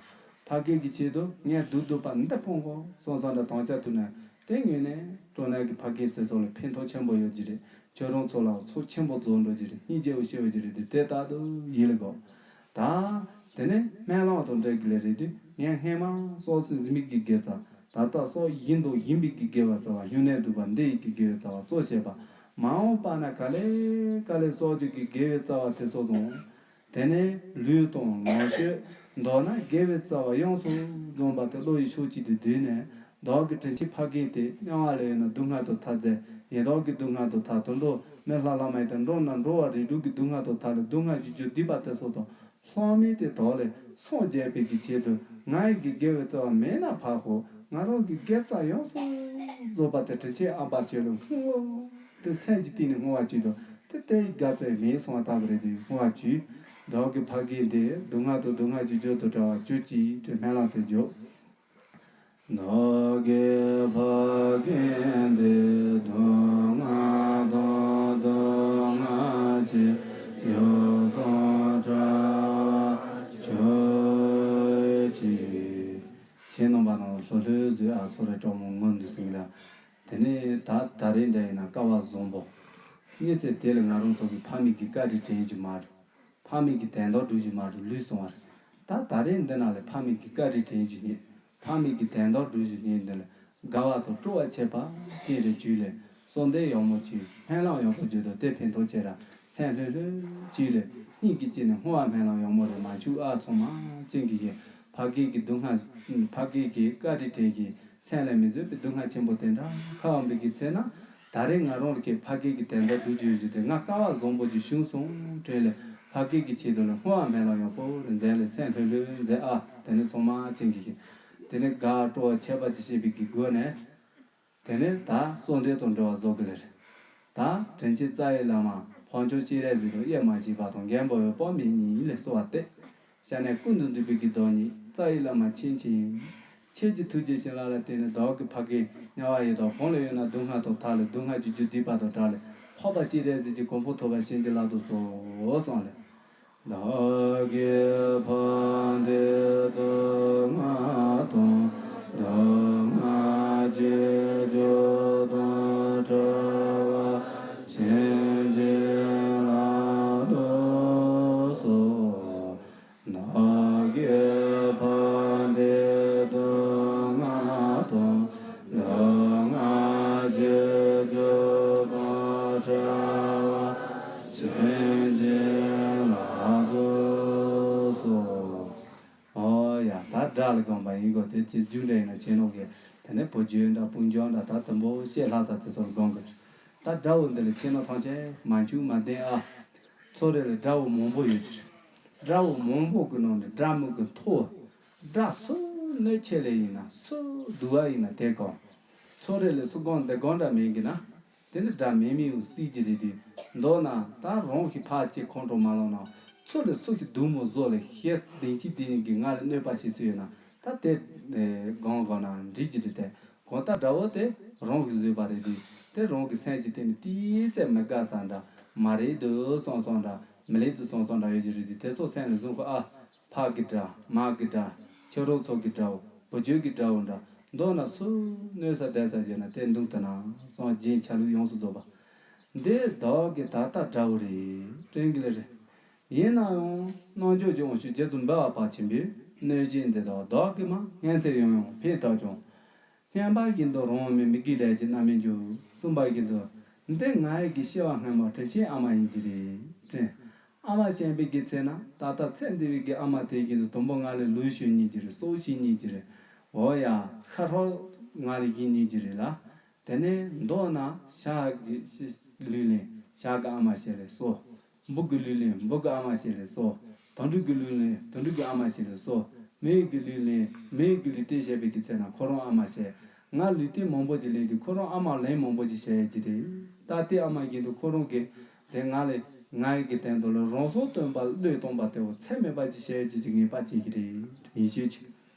ཕ་རྒན་གྱི་ཆེད་དུ་ངས་སྡུག་སྡུག་པ་འདི་སྤོང་དགོས་གསུངས་ས་འདྲ་དམ་བཅའ་ཐུབ་ན་དེ་ངོས་ནས་སྤྲོ་ན་གི་ཕ་རྒན་ཚེ་སྲོག་ལ་ཕན་ཐོགས་ཆེན་པོ་ཡོད་ཀྱི་རེད། ཁྱོད་རང་ཚོ་ལ་ཚོགས་ཆེན་པོ་རྫོགས་འགྲོ་རྒྱུ་རེད། སྙིང་རྗེ་བོ་ཤེས་པ་ཅིག་རེད་དེ་དེ་ལྟར་དུ་ཡིད་ལ་དགོས། ད། དེ་ནས་སྨོན་ལམ་དང་འབྲེལ་གྱི་ལས་རེད་དུས་ངས་སྔས་མ་སྲོག་ཟིན་མི་གི་དགེ་རྩ། ད་ལྟ་སྲོག་ཡིན་དང་ཡིན་པའི་གི་དགེ་བའི་རྩ་བ། སྨྱུང་གནས་སྡིག་པ་འདི་ཡི་གི་དགེ་བའི་རྩ་བ་གཙོ་བྱས་པ། མ་འོངས་པ་ན་ག་ལེ་ག་ལེ་སྲོག་གཅོད་ཀྱི་དགེ་བའི་རྩ་བ་དེ་ཚོ་དང་། དེ་ནས་ལུས་དང་ལོངས་སྤྱོད། མདོར་ན་དགེ་བའི་རྩ་བ་ཡོངས་སུ་རྫོགས་པ་དེ་བློ་ཡི་ཕྱོགས་གཅིག་ཏུ་བསྡུས་ནས། བདག་གི་དྲིན་ཆེན་ཕ་རྒན་དེ་དམྱལ་བ་ལ་ཡོད་ན་སྡུག་བསྔལ་དུ་ཐར་མཛད། ཡི་དྭགས་ཀྱི་སྡུག་བསྔལ་དུ་ཐར། དུད་འགྲོ་མི་ལྷ་ལྷ་མ་ཡིན་དང་འགྲོ་ན་འགྲོ་བ་རིགས་དྲུག་གི་སྡུག་བསྔལ་དུ་ཐར་ལ་སྡུག་བསྔལ་གྱི་རྒྱུ་སྡིག་པ་དེ་ཚོ་དང་ལྷག་མེད་དེ་དག་ལས་སངས་རྒྱས་པའི་གི་ཆེད་དུ་ང་ཡི་གི་དགེ་བའི་རྩ་བ་མེད་ན་ཕར་ཧོ། ང་རང་གི་དགེ་རྩ་ཡོངས་སུ་རྫོགས་པ་དེ་དྲིན་ཆེན་ཨ་ཕ་ཁྱོད་ལ་བསྔོ། དེ་སེམས་ཀྱི་གཏིང་ནས་བསྔོ་བ་བྱེད་དོ། དེ་དེ་ཡི་དགའ་ཚལ་མེད་སོང་བ་ལྟ་བུ་རེད་དེ་བསྔོ་བ་བྱོས། བདག་གི་ཕ་རྒན་དེ་སྡུག་བསྔལ་དང་སྡུག་བསྔལ་གྱི་རྒྱུ་དང་བྲལ་བ་གྱུར་ཅིག་དེ་སྨོན་ལམ་དེ་འཇོག་བདག་གི་ཕ་རྒན་དེ་སྡུག་བསྔལ་དང་སྡུག་བསྔལ་གྱི་རྒྱུ་དང་བྲལ་བར་གྱུར་ཅིག་ཁྱེད་རྣམ་པ་རྣམས་ལྷོད་ལྷོད་བཟོས་ཨ་ཚོ་རེ་སྤྲང་མོ་ངུ་འདུག་ཟིན་ལ། དེ་ནས་ད་ད་རེས་འདྲ་ཡིན་ན་སྐལ་བ་བཟང་པོ། གཉིད་སད་དེ་ལ་ང་རང་ཚོ་གི་ཕ་མེས་ཀྱི་བཀའ་དྲིན་དྲན་རྒྱུ་མ་རེད། ཕ་མེས་ཀྱི་དན་རྟགས་སྒྲུབ་རྒྱུ་མ་རེད། ལུས་སོང་བ་རེད། ད་ད་རེས་འདི་ན་ལས་ཕ་མེས་ཀྱི་བཀའ་དྲིན་དྲན་རྒྱུ་ཉིད། ཕ་མེས་ཀྱི་དན་རྟགས་སྒྲུབ་རྒྱུ་ཉིད་འདི་ལ་དགའ་བ་དང་སྤྲོ་བ་ཁྱད་པར་ཅན་རེ་བྱུང་ལས། གསོལ་འདེབས་ཡག་མོ་བྱོས། སྨོན་ལམ་ཡག་པོ་བརྗོད་དང་དེ་ཕན་ཐོགས་ཆེ་ར། སེམས་ལྷོད་ལྷོད་བྱོས་ལས། སྙིང་གི་དཀྱིལ་ནས་བསྔོ་བ་སྨོན་ལམ་ཡག་མོ་རེ་མ་བྱུང་ཨ། ཚང་མ་ཅན་གྱི་ཡིན། ཕ་སྐད་ཀྱི་སྡུག་བསྔལ། ཕ་སྐད་ཀྱི་བཀའ་དྲིན་དྲན་གྱི། སེམས་ལ་མི་བཟོད་པའི་སྡུག་བསྔལ་ཆེན་པོ་དེ་འདྲ་ཁ་འོང་པའི་གི་ཚེ་ན། ད་རེས་ང་རང་གི་ཕ་སྐད་ཀྱི་དན་རྟགས་སྒྲུབ་རྒྱུ་ཡིན་རྒྱུ་དེ་ང་དཀའ་བ་བཟང་པོ་ཅིག་བྱུང་སོང་དྲན་ལས། ཕ་སྐད་ཀྱི་ཆེད་དུ་ལ་བསྔོ་བ་སྨོན་ལམ་ཡག་པོ་རེ་མཛད་ལས། སེམས་ལྷོད་ལྷོད་མཛད་ཨ། དེ་ནས་ཚང་མ་ཅན་གྱི་ཡིན། དེ་ནས་དགའ་སྤྲོ་བ་ཁྱད་པར་ཅན་བྱེད་པའི་གི་སྒོ་ནས། དེ་ནས་ད་གསོལ་འདེབས་དང་འབྲེལ་བ་བཟོ་གི་ལེ་རེད། ད་དྲིན་ཆེན་རྩ་བའི་བླ་མ་འཕགས་མཆོག་སྤྱན་རས་གཟིགས་དང་དབྱེར་མ་མཆིས་པ་དང་མགོན་པོ་འོད་དཔག་མེད་གཉིས་ལ་གསོལ་བ་འདེབས། ཤ་ནས་ཀུན་ཏུ་བཏུས་པའི་གི་བདག་ཉིད་རྩ་བའི་བླ་མ་མཁྱེན་ཅིང་། ཁྱེད་ཀྱི་ཐུགས་རྗེ་བྱིན་རླབས་ལ་བརྟེན་ནས་བདག་གི་ཕ་སྐད་དམྱལ་བ་ཡི་དྭགས་གང་ལ་ཡོད་ན་སྡུག་བསྔལ་དང་ཐར་ལ། སྡུག་བསྔལ་གྱི་རྒྱུ་སྡིག་པ་དང་བྲལ་ལ། འཕགས་པ་སྤྱན་རས་གཟིགས་ཀྱི་གོ་འཕང་ཐོབ་པར་བྱིན་གྱིས་བརླབ་ཏུ་གསོལ་གསུངས་ལེ། བདག་གི་ཕ་འདི་སྡུག་བསྔལ་དང་སྡུག་བསྔལ་གྱི་རྒྱུ་དང་བྲལ་བར་བྱིན་གྱིས་བརླབ་ཏུ་གསོལ། བདག་གི་ཕ་འདི་སྡུག་བསྔལ་དང་སྡུག་བསྔལ་གྱི་རྒྱུ་དང་བྲལ་བར་བྱིན་གྱིས་བརླབ་ཏུ་གསོལ། ཨོ་ཡ། ད་དགྲ་ལ་དགོངས་པ་ཡིན་གོ། དེ་ཚེ་རྒྱུ་འབྲས་ཡིན་ན་ཆེ་ནོ་གི། དེ་ནས་བུ་རྒྱུད་འདྲ་སྤུན་ཀྱག་འདྲ་ད་དུམ་བུ་བཤད་ལྷག་ས་དེ་ཚོ་ལ་དགོངས་གི། ད་དགྲ་བོ་འདི་ལ་ཆེ་ནོ་ཐང་ཆེན་མ་འཆུག་མ་བདེན་ཨ། ཚོ་རེ་ལ་དགྲ་བོ་མང་པོ་ཡོད་ཀྱི་རེད། དགྲ་བོ་མང་པོ་གི་ནང་ནས་དགྲ་མི་གི་མཐོ། དགྲ་སུ་གནོད་ཆེ་ལེ་ཡིན་ན་སུ་སྡུག་བ་ཡིན་ན་དེ་གང་། ཚོ་རེ་ལ་སུ་གང་དེ་གང་འདྲ་མེད་གི་ན། དེ་ནི་དགྲ་མེད་མི་ཡང་སྲིད་ཀྱི་རེད་དེ། མདོར་ན་ད་རང་གི་ཕར་གཅིག་ཁོང་ཁྲོ་མ་ལངས་ན། ཚུར་ལ་སུ་ཞིག་སྡུག་མོ་བཟོ་ལ་ཤེས་བདེན་གཅིག་དེ་ཡིན་གྱི་ང་ལ་གནོད་པ་བྱེད་སྲིད་ཡོད་ན། ད་དེ་སྒང་སྒང་ན་འགྲིག་གི་རེད་དེ། གང་ལྟར་དགྲ་བོ་དེ་རང་གིས་བཟོས་པ་རེད་དེ། དེ་རང་གི་སེམས་ཀྱི་སྟེང་ནས་ཏིས་ཙམ་མི་དགའ་ས་འདྲ། མ་རེད་འདུག་བསམ་བསམ་འདྲ། མི་ལེགས་འདུག་བསམ་བསམ་འདྲ་ཡོད་ཀྱི་རེད་དེ། དེ་ཚོ་སེམས་ལ་བཟུང་ཁོ་ཨ། ཕ་གི་དགྲ། མ་གི་དགྲ། ཁྱེད་རང་ཚོ་གི་དགྲ་བོ། བུ་རྒྱུད་ཀྱི་དགྲ་བོ་འདྲ། མདོར་ན་སུ་གནོད་ས་བསྡད་ས་བརྗོད་ན་དེ་འདུག་ད་ན་སོང་། རྗེས་ཆ་ལུགས་ཡོངས་སུ་རྫོགས་པ། འདི་བདག་གི་ད་ལྟ་དགྲ་བོ་རེད་དྲན་གི་ལེ་རེད། ཡིན་ན་ཡང་རྣལ་འབྱོར་གྱི་དབང་ཕྱུག་རྗེ་བཙུན་འབུལ་བ་པ་ཆེན་པོས་གནོད་བྱེད་འདི་དག་བདག་གིས་མ་སྔོན་ཚེ་ཡང་ཡང་ཕས་བཏབ་ཀྱང་། སྔོན་པ་བཞིན་དུ་རང་མི་མི་དགེའི་ལས་ཀྱིས་མནར་མི་འགྱུར། གསུམ་པ་བཞིན་དུ། འདི་ང་ཡི་གི་སྐྱེ་བ་སྔོན་མ་དྲིན་ཆེན་ཨ་མ་ཡིན་གྱི་རེད་དྲན། ཨ་མ་བྱས་པའི་གི་ཚེ་ན་ད་ལྟ་ཚེ་འདི་བའི་གི་ཨ་མ་དེ་བཞིན་དུ་དང་པོ་ང་ལ་ལུས་ཞུ་ཉིན་གྱི་རེད། སྲོག་ཞུ་ཉིན་གྱི་རེད། འོ་ཡ། ཤ་ཧྲོག་ང་ལ་བཞེས་ཉིན་གྱི་རེད་ལ། དེ་ནས་མདོར་ན་ཤ་གི་ལུས་ལེན་ཤ་གི་ཨ་མ་བྱས་ལས་སོ། འབུ་གི་ལུས་ལེན་འབུ་གི་ཨ་མ་བྱས་ལས་སོ། དུད་འགྲོ་གི་ལུས་ལེན་དུད་འགྲོ་གི་ཨ་མ་བྱས་ལས་སོ། མི་གི་ལུས་ལེན་མི་གི་ལུས་རྟེན་བྱས་པའི་གི་ཚེ་ན་ཁོ་རང་ཨ་མ་བྱས། ང་ལུས་རྟེན་མང་པོ་ཅིག་ལེན་དུས་ཁོ་རང་ཨ་མ་ལན་མང་པོ་ཅིག་བྱས་ཡོད་ཀྱི་རེད། ད་ལྟའི་ཨ་མ་བཞིན་དུ་ཁོ་རང་གིས་དེ་ང་ལས་ང་ཡི་གི་དོན་དུ་ལ་རང་སྲོག་བཏོན་པ་བློས་གཏོང་པ་དེ་བོ་ཚད་མེད་པ་ཅིག་བྱས་ཡོད་ཀྱི་ངེས་པ་ཅིག་གི་རེད། ཡིན་ཤོད་ཅིག་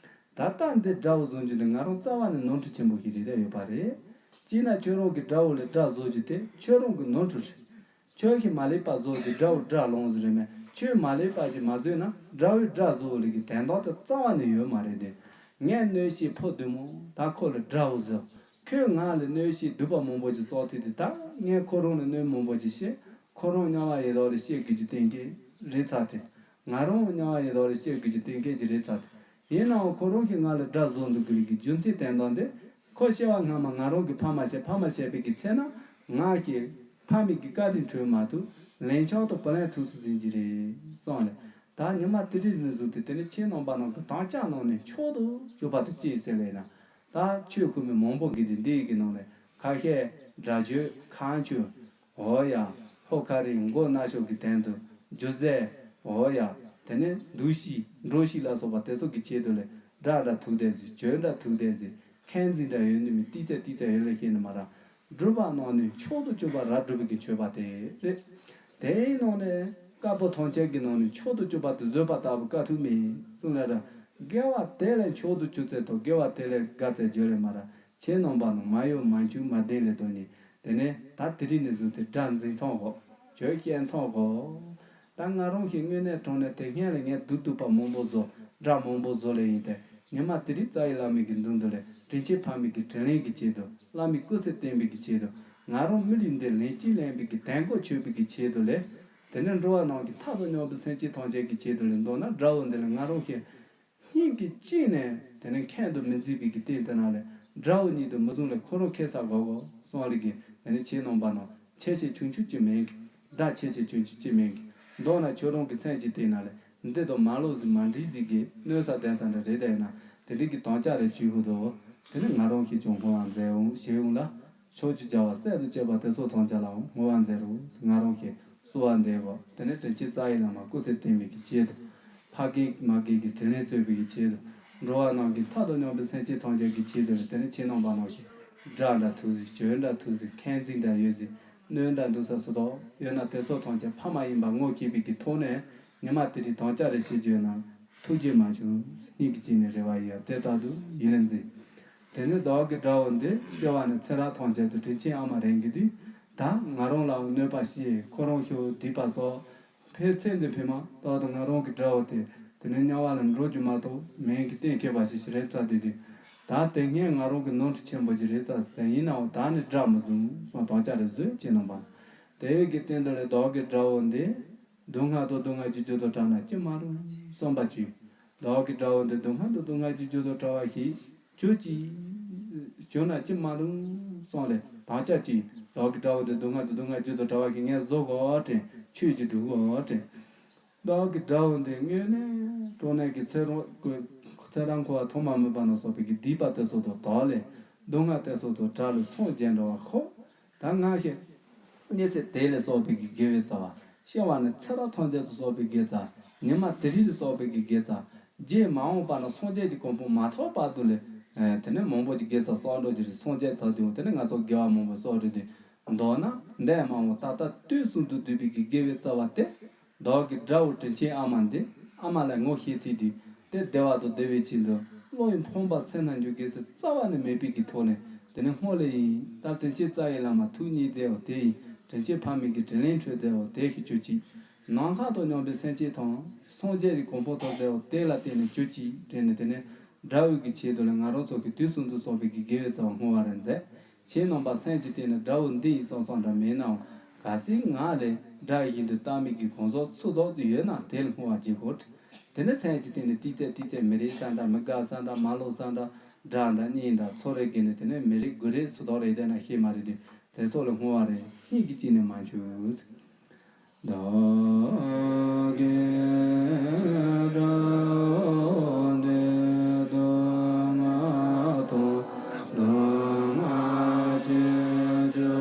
ད་ལྟ་འདི་དགྲ་བོ་བཟུང་རྒྱུ་འདི་ང་རང་རྩ་བ་ནས་ནོར་འཁྲུལ་ཆེན་པོ་ཞིག་རེད་ལབ་ཡོད་པ་རེད། སྤྱིར་ན་ཁྱོད་རང་གི་དགྲ་བོ་ལས་དགྲ་བཟོ་རྒྱུ་དེ་ཁྱོད་རང་གི་ནོར་འཁྲུལ་རེད། ཁྱོད་ཀྱིས་མ་ལེགས་པ་བཟོ་རྒྱུ་དགྲ་བོ་དགྲ་ལོང་ཟེར་རེད་མེད། ཁྱོད་མ་ལེགས་པ་ཅིག་མ་བཟོས་ན་དགྲ་བོས་དགྲ་བཟོ་བ་ལས་ཀྱི་དོན་དག་དེ་རྩ་བ་ནས་ཡོད་མ་རེད་དེ། ངས་གནོད་བྱེད་ཕོ་བདུད་མོ་ད་ཁོ་ལ་དགྲ་བོ་བཟོ། ཁོས་ང་ལ་གནོད་བྱེད་སྡིག་པ་མང་པོ་ཅིག་བསགས་ཐུབ་དེ། ད་ངས་ཁོ་རང་ལ་གནོད་མང་པོ་ཅིག་བྱས། ཁོ་རང་དམྱལ་བ་ཡི་དྭགས་ལ་སྐྱེ་དགོས་རྒྱུ་གཏན་འཁེལ་རེད་ཚར་ཏེ། ང་རང་དམྱལ་བ་ཡི་དྭགས་ལ་སྐྱེ་དགོས་རྒྱུ་གཏན་འཁེལ་གྱི་རེད་ཚར་ཏེ། ཡིན་ནའང་ཁོ་རང་གིས་ང་ལ་དགྲ་བཟོ་འདུག་གི་རིགས་ཀྱི་རྒྱུ་མཚན་དོན་དག་འདི། ཁོ་སྐྱེ་བ་སྔ་མ་ང་རང་གི་ཕ་མ་བྱས། ཕ་མ་བྱས་པའི་གི་ཚེ་ན་ང་གིས་ཕ་མའི་གི་བཀའ་དྲིན་གྲོལ་མ་ཐུབ། ལན་ཆགས་དང་བུ་ལོན་ཐུག་སུ་ཟིན་གྱི་རེད་གསུངས་ལེ། ད་ཉི་མ་དེ་རིང་ནས་བཟུང་སྟེ་དེ་ནི་ཁྱེད་རྣམ་པ་རྣམས་ཀྱི་དམ་བཅའ་ནང་ནས་མཆོག་ཏུ་གྱུར་པ་དེ་ཅི་ཟེར་ལེ་ན། ད་ཆོས་ཁུངས་མི་མང་པོ་གིས་དེ་འདི་ཡི་གི་ནང་ནས་ཁ་ཤས་སྒྲ་བརྗོད་ཁ་མཆུ། འོ་ཡ། ཕོ་ཁ་རིང་མགོ་ན་ཤོག་གི་དོན་དུ་རྒྱུ་ཟས། འོ་ཡ། དེ་ནས་འདུ་ཤེས་འགྲོ་ཤེས་ལ་སོགས་པ་དེ་ཚོ་གི་ཆེད་དུ་ལས་སྒྲ་འདྲ་ཐུག་བསྡད་ཟིག་བརྗོད་འདྲ་ཐུག་བསྡད་ཟིག་ཁས་འཛིན་འདྲ་ཡོད་ནི་མི་ཏིག་ཙེ་ཏིག་ཙེ་ཡོད་ལ་ཤེས་ནི་མ་ར། སྒྲུབ་པ་རྣམས་ནི་མཆོག་ཏུ་གྱུར་པ་རབ་སྒྲུབ་པའི་གི་མཆོད་པ་དེ་རེད། དེའི་ནང་ནས་དཀར་པོ་ཐམས་ཅད་ཀྱི་ནང་ནས་མཆོག་ཏུ་གྱུར་པ་དེ་བཟོད་པ་ལྟ་བུ་དཀའ་ཐུབ་མེད་གསུངས་ལ་ར། དགེ་བ་དེ་ལས་མཆོག་ཏུ་གྱུར་ཚད་དང་དགེ་བ་དེ་ལས་དགའ་ཚད་བརྗོད་ལས་མ་ར། ཁྱེད་རྣམ་པ་རྣམས་མ་གཡོ་མ་འཆུག་མ་བདེན་ལས་དོན་ནི། དེ་ནས་ད་དེ་རིང་ནས་བཟུང་སྟེ་དགྲ་འཛིན་མཚམས་འགོ། བྱོས་བཤད་མཚམས་འགོ། ད་ང་རང་གི་དངོས་གནས་དྲང་གནས་དེ་སྔོན་ལ་ངས་སྡུག་སྡུག་པ་མང་པོ་བཟོ། དགྲ་མང་པོ་བཟོ་ལས་ཡིན་ཏེ། ཉི་མ་དེ་རིང་རྩ་བའི་བླ་མའི་གི་མདུན་དུ་ལས་དྲིན་ཆེན་ཕ་མའི་གི་དྲིན་ལན་གྱི་ཆེད་དུ། བླ་མའི་སྐུ་ཚེ་བརྟན་པའི་གི་ཆེད་དུ། ང་རང་མི་ལུས་འདི་ལན་གཅིག་ལེན་པའི་གི་དན་གོ་ཆོད་པའི་གི་ཆེད་དུ་ལས། དེ་ནས་འགྲོ་བ་རྣམས་ཀྱི་མཐའ་དང་མཉམ་པའི་སེམས་ཅན་ཐམས་ཅད་ཀྱི་ཆེད་དུ་ལས། མདོར་ན་དགྲ་བོ་འདི་ལ་ང་རང་གིས་སྙིང་གི་དཀྱིལ་ནས་དེ་ནས་ཁེངས་དུ་མི་འཛིན་པའི་གི་རྟེན་དེ་ན་ལས། དགྲ་བོ་ཉིད་དུ་མི་བཟུང་ལས་ཁོ་རང་ཁེ་ས་གོ་གོ་སོང་ལས་ཀྱི། དེ་ནས་ཁྱེད་རྣམ་པ་རྣམས་ཆེ་ཆེ་ཆུང་ཆུང་ཅིག་མིན་གི། དགྲ་ཆེ་ཆེ་ཆུང་ཆུང་ཅིག་མིན་གི། མདོར་ན་ཁྱོད་རང་གི་སེམས་ཀྱི་སྟེང་ན་ལས། འདི་དང་མ་ལོག་ཟིག་མ་འདྲིས་ཟིག་གི་གནོད་ས་ལྡན་ས་འདྲ་རེད། དེ་ན་དེ་འདྲའི་གི་དམ་བཅའ་རེ་བྱེད་ཧུ་དོ། དེ་ནི་ང་རང་གིས་ཀྱང་སྔོ་བ་མཛད་འོང་ཞེས་འོང་ལ། ཕྱོགས་བཅུའི་རྒྱལ་བ་སྲས་དང་བཅས་པ་དེ་ཚོ་ཐམས་ཅད་ལའང་སྔོ་བ་མཛད་རོགས། ང་རང་གིས་གསོལ་བ་འདེབས་གོ། དེ་ནས་དྲིན་ཅན་རྩ་བའི་བླ་མ་སྐུ་ཚེ་བརྟན་པའི་གི་ཆེད་དུ། ཕ་རྒན་མ་རྒན་གྱི་དྲིན་ལན་གསོས་པའི་གི་ཆེད་དུ། འགྲོ་བ་རྣམས་ཀྱི་མཐའ་དང་མཉམ་པའི་སེམས་ཅན་ཐམས་ཅད་ཀྱི་ཆེད་དུ་ནི། དེ་ནས་ཁྱེད་རྣམ་པ་རྣམས་ཀྱི་དགྲ་འདྲ་ཐུག་ཟིག་སྐྱོན་འདྲ་ཐུག་ཟིག་ཁེངས་འཛིན་འདྲ་ཡོད་ཟིག་གནོད་འདྲ་འདུག་ས་སུ་དོག་ཡོད་ན། དེ་ཚོ་ཐམས་ཅད་ཕ་མ་ཡིན་པ་ངོ་ཤེས་པའི་གི་ཐོག་ནས། ཉི་མ་དེ་རིང་དམ་བཅའ་རེ་བྱེད་རྒྱུ་ཡོད་ན། ཐུགས་རྗེ་མ་བྱུང་། སྙིང་གི་དཀྱིལ་ནས་རེ་བ་ཡོད། དེ་ལྟར་དུ་ཡིད་ལ་འཛིན། དེ་ནས་བདག་གི་དགྲ་བོ་འདི། སྐྱེ་བ་ནས་ཚེ་རབས་ཐམས་ཅད་དུ། དྲིན་ཅན་ཨ་མ་རང་གི་དུས། ད་ང་རང་ལའང་གནོད་པ་བྱས། ཁོ་རང་ཤོར་སྡིག་པ་བསགས། ཕལ་ཆེར་འདི་ཕན་མ་ཏོག་ཏུ་ང་རང་གི་དགྲ་བོ་དེ། དེ་ནས་དམྱལ་བ་ལ་འགྲོ་རྒྱུ་མ་གཏོགས་མིང་གི་གཏན་འཁེལ་བ་ཞིག་རེད་ཚ་དེ་དུས། ད་དེ་སྔས་ང་རང་གི་ནོར་འཁྲུལ་ཆེན་པོ་ཞིག་རེད་ཚ་ཟེར། ཡིན་ནའང་ད་ནི་དགྲ་མི་བཟུང་སོང་། དམ་བཅའ་རེ་བཟོས་ཅེས་གནང་བ། དེ་ཡི་གི་སྟེང་དུ་ལས་བདག་གི་དགྲ་བོ་འདི། སྡུག་བསྔལ་དང་སྡུག་བསྔལ་གྱི་རྒྱུ་དང་བྲལ་ན་ཅི་མ་རུང་བསམ་པ་བྱོས། བདག་གི་དགྲ་བོ་འདི་སྡུག་བསྔལ་དང་སྡུག་བསྔལ་གྱི་རྒྱུ་དང་བྲལ་བ་ཞིག་གྱུར་ཅིག་བྱུང་ན་ཅི་མ་རུང་བསམ་ལས་དམ་བཅའ་གྱིས། བདག་གི་དགྲ་བོ་འདི་སྡུག་བསྔལ་དང་སྡུག་བསྔལ་གྱི་རྒྱུ་དང་བྲལ་བ་ཞིག་ངས་བཟོ་དགོས་དྲན། ཆོས་ཀྱི་སྒྲུབ་དགོས་དྲན། བདག་གི་དགྲ་བོ་འདི་དངོས་གནས་དྲང་གནས་ཀྱི་ཚེ་རང་ཚེ་རབས་འཁོར་བ་ཐོག་མ་མེད་པ་ན་བསགས་པའི་གི་སྡིག་པ་དེ་ཚོ་དང་དག་ལས། སྡུག་བསྔལ་དེ་ཚོ་དང་བྲལ་ལས་སངས་རྒྱས་འགྲོ་བ་ཤོག་ད་སྔར་བྱས་ཉེས་ཚེ་དེ་ལས་བསགས་པའི་གི་དགེ་བའི་རྩ་བ། སྐྱེ་བ་ནས་ཚེ་རབས་ཐམས་ཅད་དུ་བསགས་པའི་དགེ་རྩ། ཉི་མ་དེ་རིང་ལས་བསགས་པའི་གི་དགེ་རྩ། རྗེས་མ་འོངས་པ་ན་སངས་རྒྱས་ཀྱི་གོ་འཕང་མ་ཐོབ་བར་དུ་ལས། ཨེ། དེ་ནས་མང་པོ་ཅིག་དགེ་རྩ་བསགས་འགྲོ་རྒྱུ་རེད། སངས་རྒྱས་ཐོབ་དུས་དེ་ནས་ང་ཚོ་དགེ་བ་མང་པོ་བསགས་རེད་དུས། མདོར་ན་འདས་མ་འོངས་ད་ལྟ་དུས་གསུམ་དུ་བསྡུས་པའི་གི་དགེ་བའི་རྩ་བ་སྟེ། བདག་གི་དགྲ་བོ་དྲིན་ཅན་ཨ་མ་འདི། ཨ་མ་ལ་ངོ་ཤེས་ཐུབ་དུས། དེ་བདེ་བ་དང་བདེ་བའི་ཆེད་དུ། བློ་ཡི་ཕོངས་པ་སེལ་ན་འགྱུར་གྱི་ཟེར། རྩ་བ་ནས་མེད་པའི་གི་ཐོག་ནས། དེ་ནས་སྔོན་ལས་ཡིན། ད་དྲིན་ཅན་རྩ་བའི་བླ་མ་ཐུགས་མཉེས་མཛད་འོ་དེ་ཡིན། དྲིན་ཅན་ཕ་མའི་གི་དྲིན་ལན་འཁྲུལ་མཛད་འོ་དེ་ཞིག་གྱུར་ཅིག་ནམ་མཁའ་དང་མཉམ་པའི་སེམས་ཅན་དང་། སངས་རྒྱས་ཀྱི་གོ་འཕང་ཐོབ་མཛད་འོ་དེ་ལ་བརྟེན་ནས་གྱུར་ཅིག་དྲན་ནས། དེ་ནས་དགྲ་བོའི་གི་ཆེད་དུ་ལ་ང་རང་ཚོ་གི་དུས་གསུམ་དུ་བསགས་པའི་གི་དགེ་བའི་རྩ་བ་བསྔོ་བ་རེ་མཛད། ཁྱེད་རྣམ་པ་སེམས་ཀྱི་སྟེང་ནས་དགྲ་བོ་འདི་ཡིན་བསམ་བསམ་འདྲ་མེད་ནའང་། གལ་སྲིད་ང་ལས་དགྲ་བཞིན་དུ་བལྟ་མི་གི་གང་ཟག་ཚུར་ལྡོག་ཏུ་ཡོད་ན་དེ་ལ་བསྔོ་བ་བགྱིད་དགོས། དེ་ནས་སེམས་ཀྱི་སྟེང་ནས་ཏིག་ཙེ་ཏིག་ཙེ་མི་རིགས་ས་འདྲ། མི་དགའ་ས་འདྲ། མ་ལོག་ས་འདྲ། དགྲ་འདྲ་གཉེན་འདྲ་ཚོ་རེ་གི་ནས། དེ་ནས་མི་རིགས་དགུ་རིགས་ཚུར་ལྡོག་རེ་བསྡད་ན་ཤེས་མ་རེད་དུས། དེ་ཚོ་ལ་བསྔོ་བ་རེ་སྙིང་གི་དཀྱིལ་ནས་མ་འཆུགས། བདག་གི་དགྲ་བོ་འདི། སྡུག་བསྔལ་དང་སྡུག་བསྔལ་གྱི་རྒྱུ་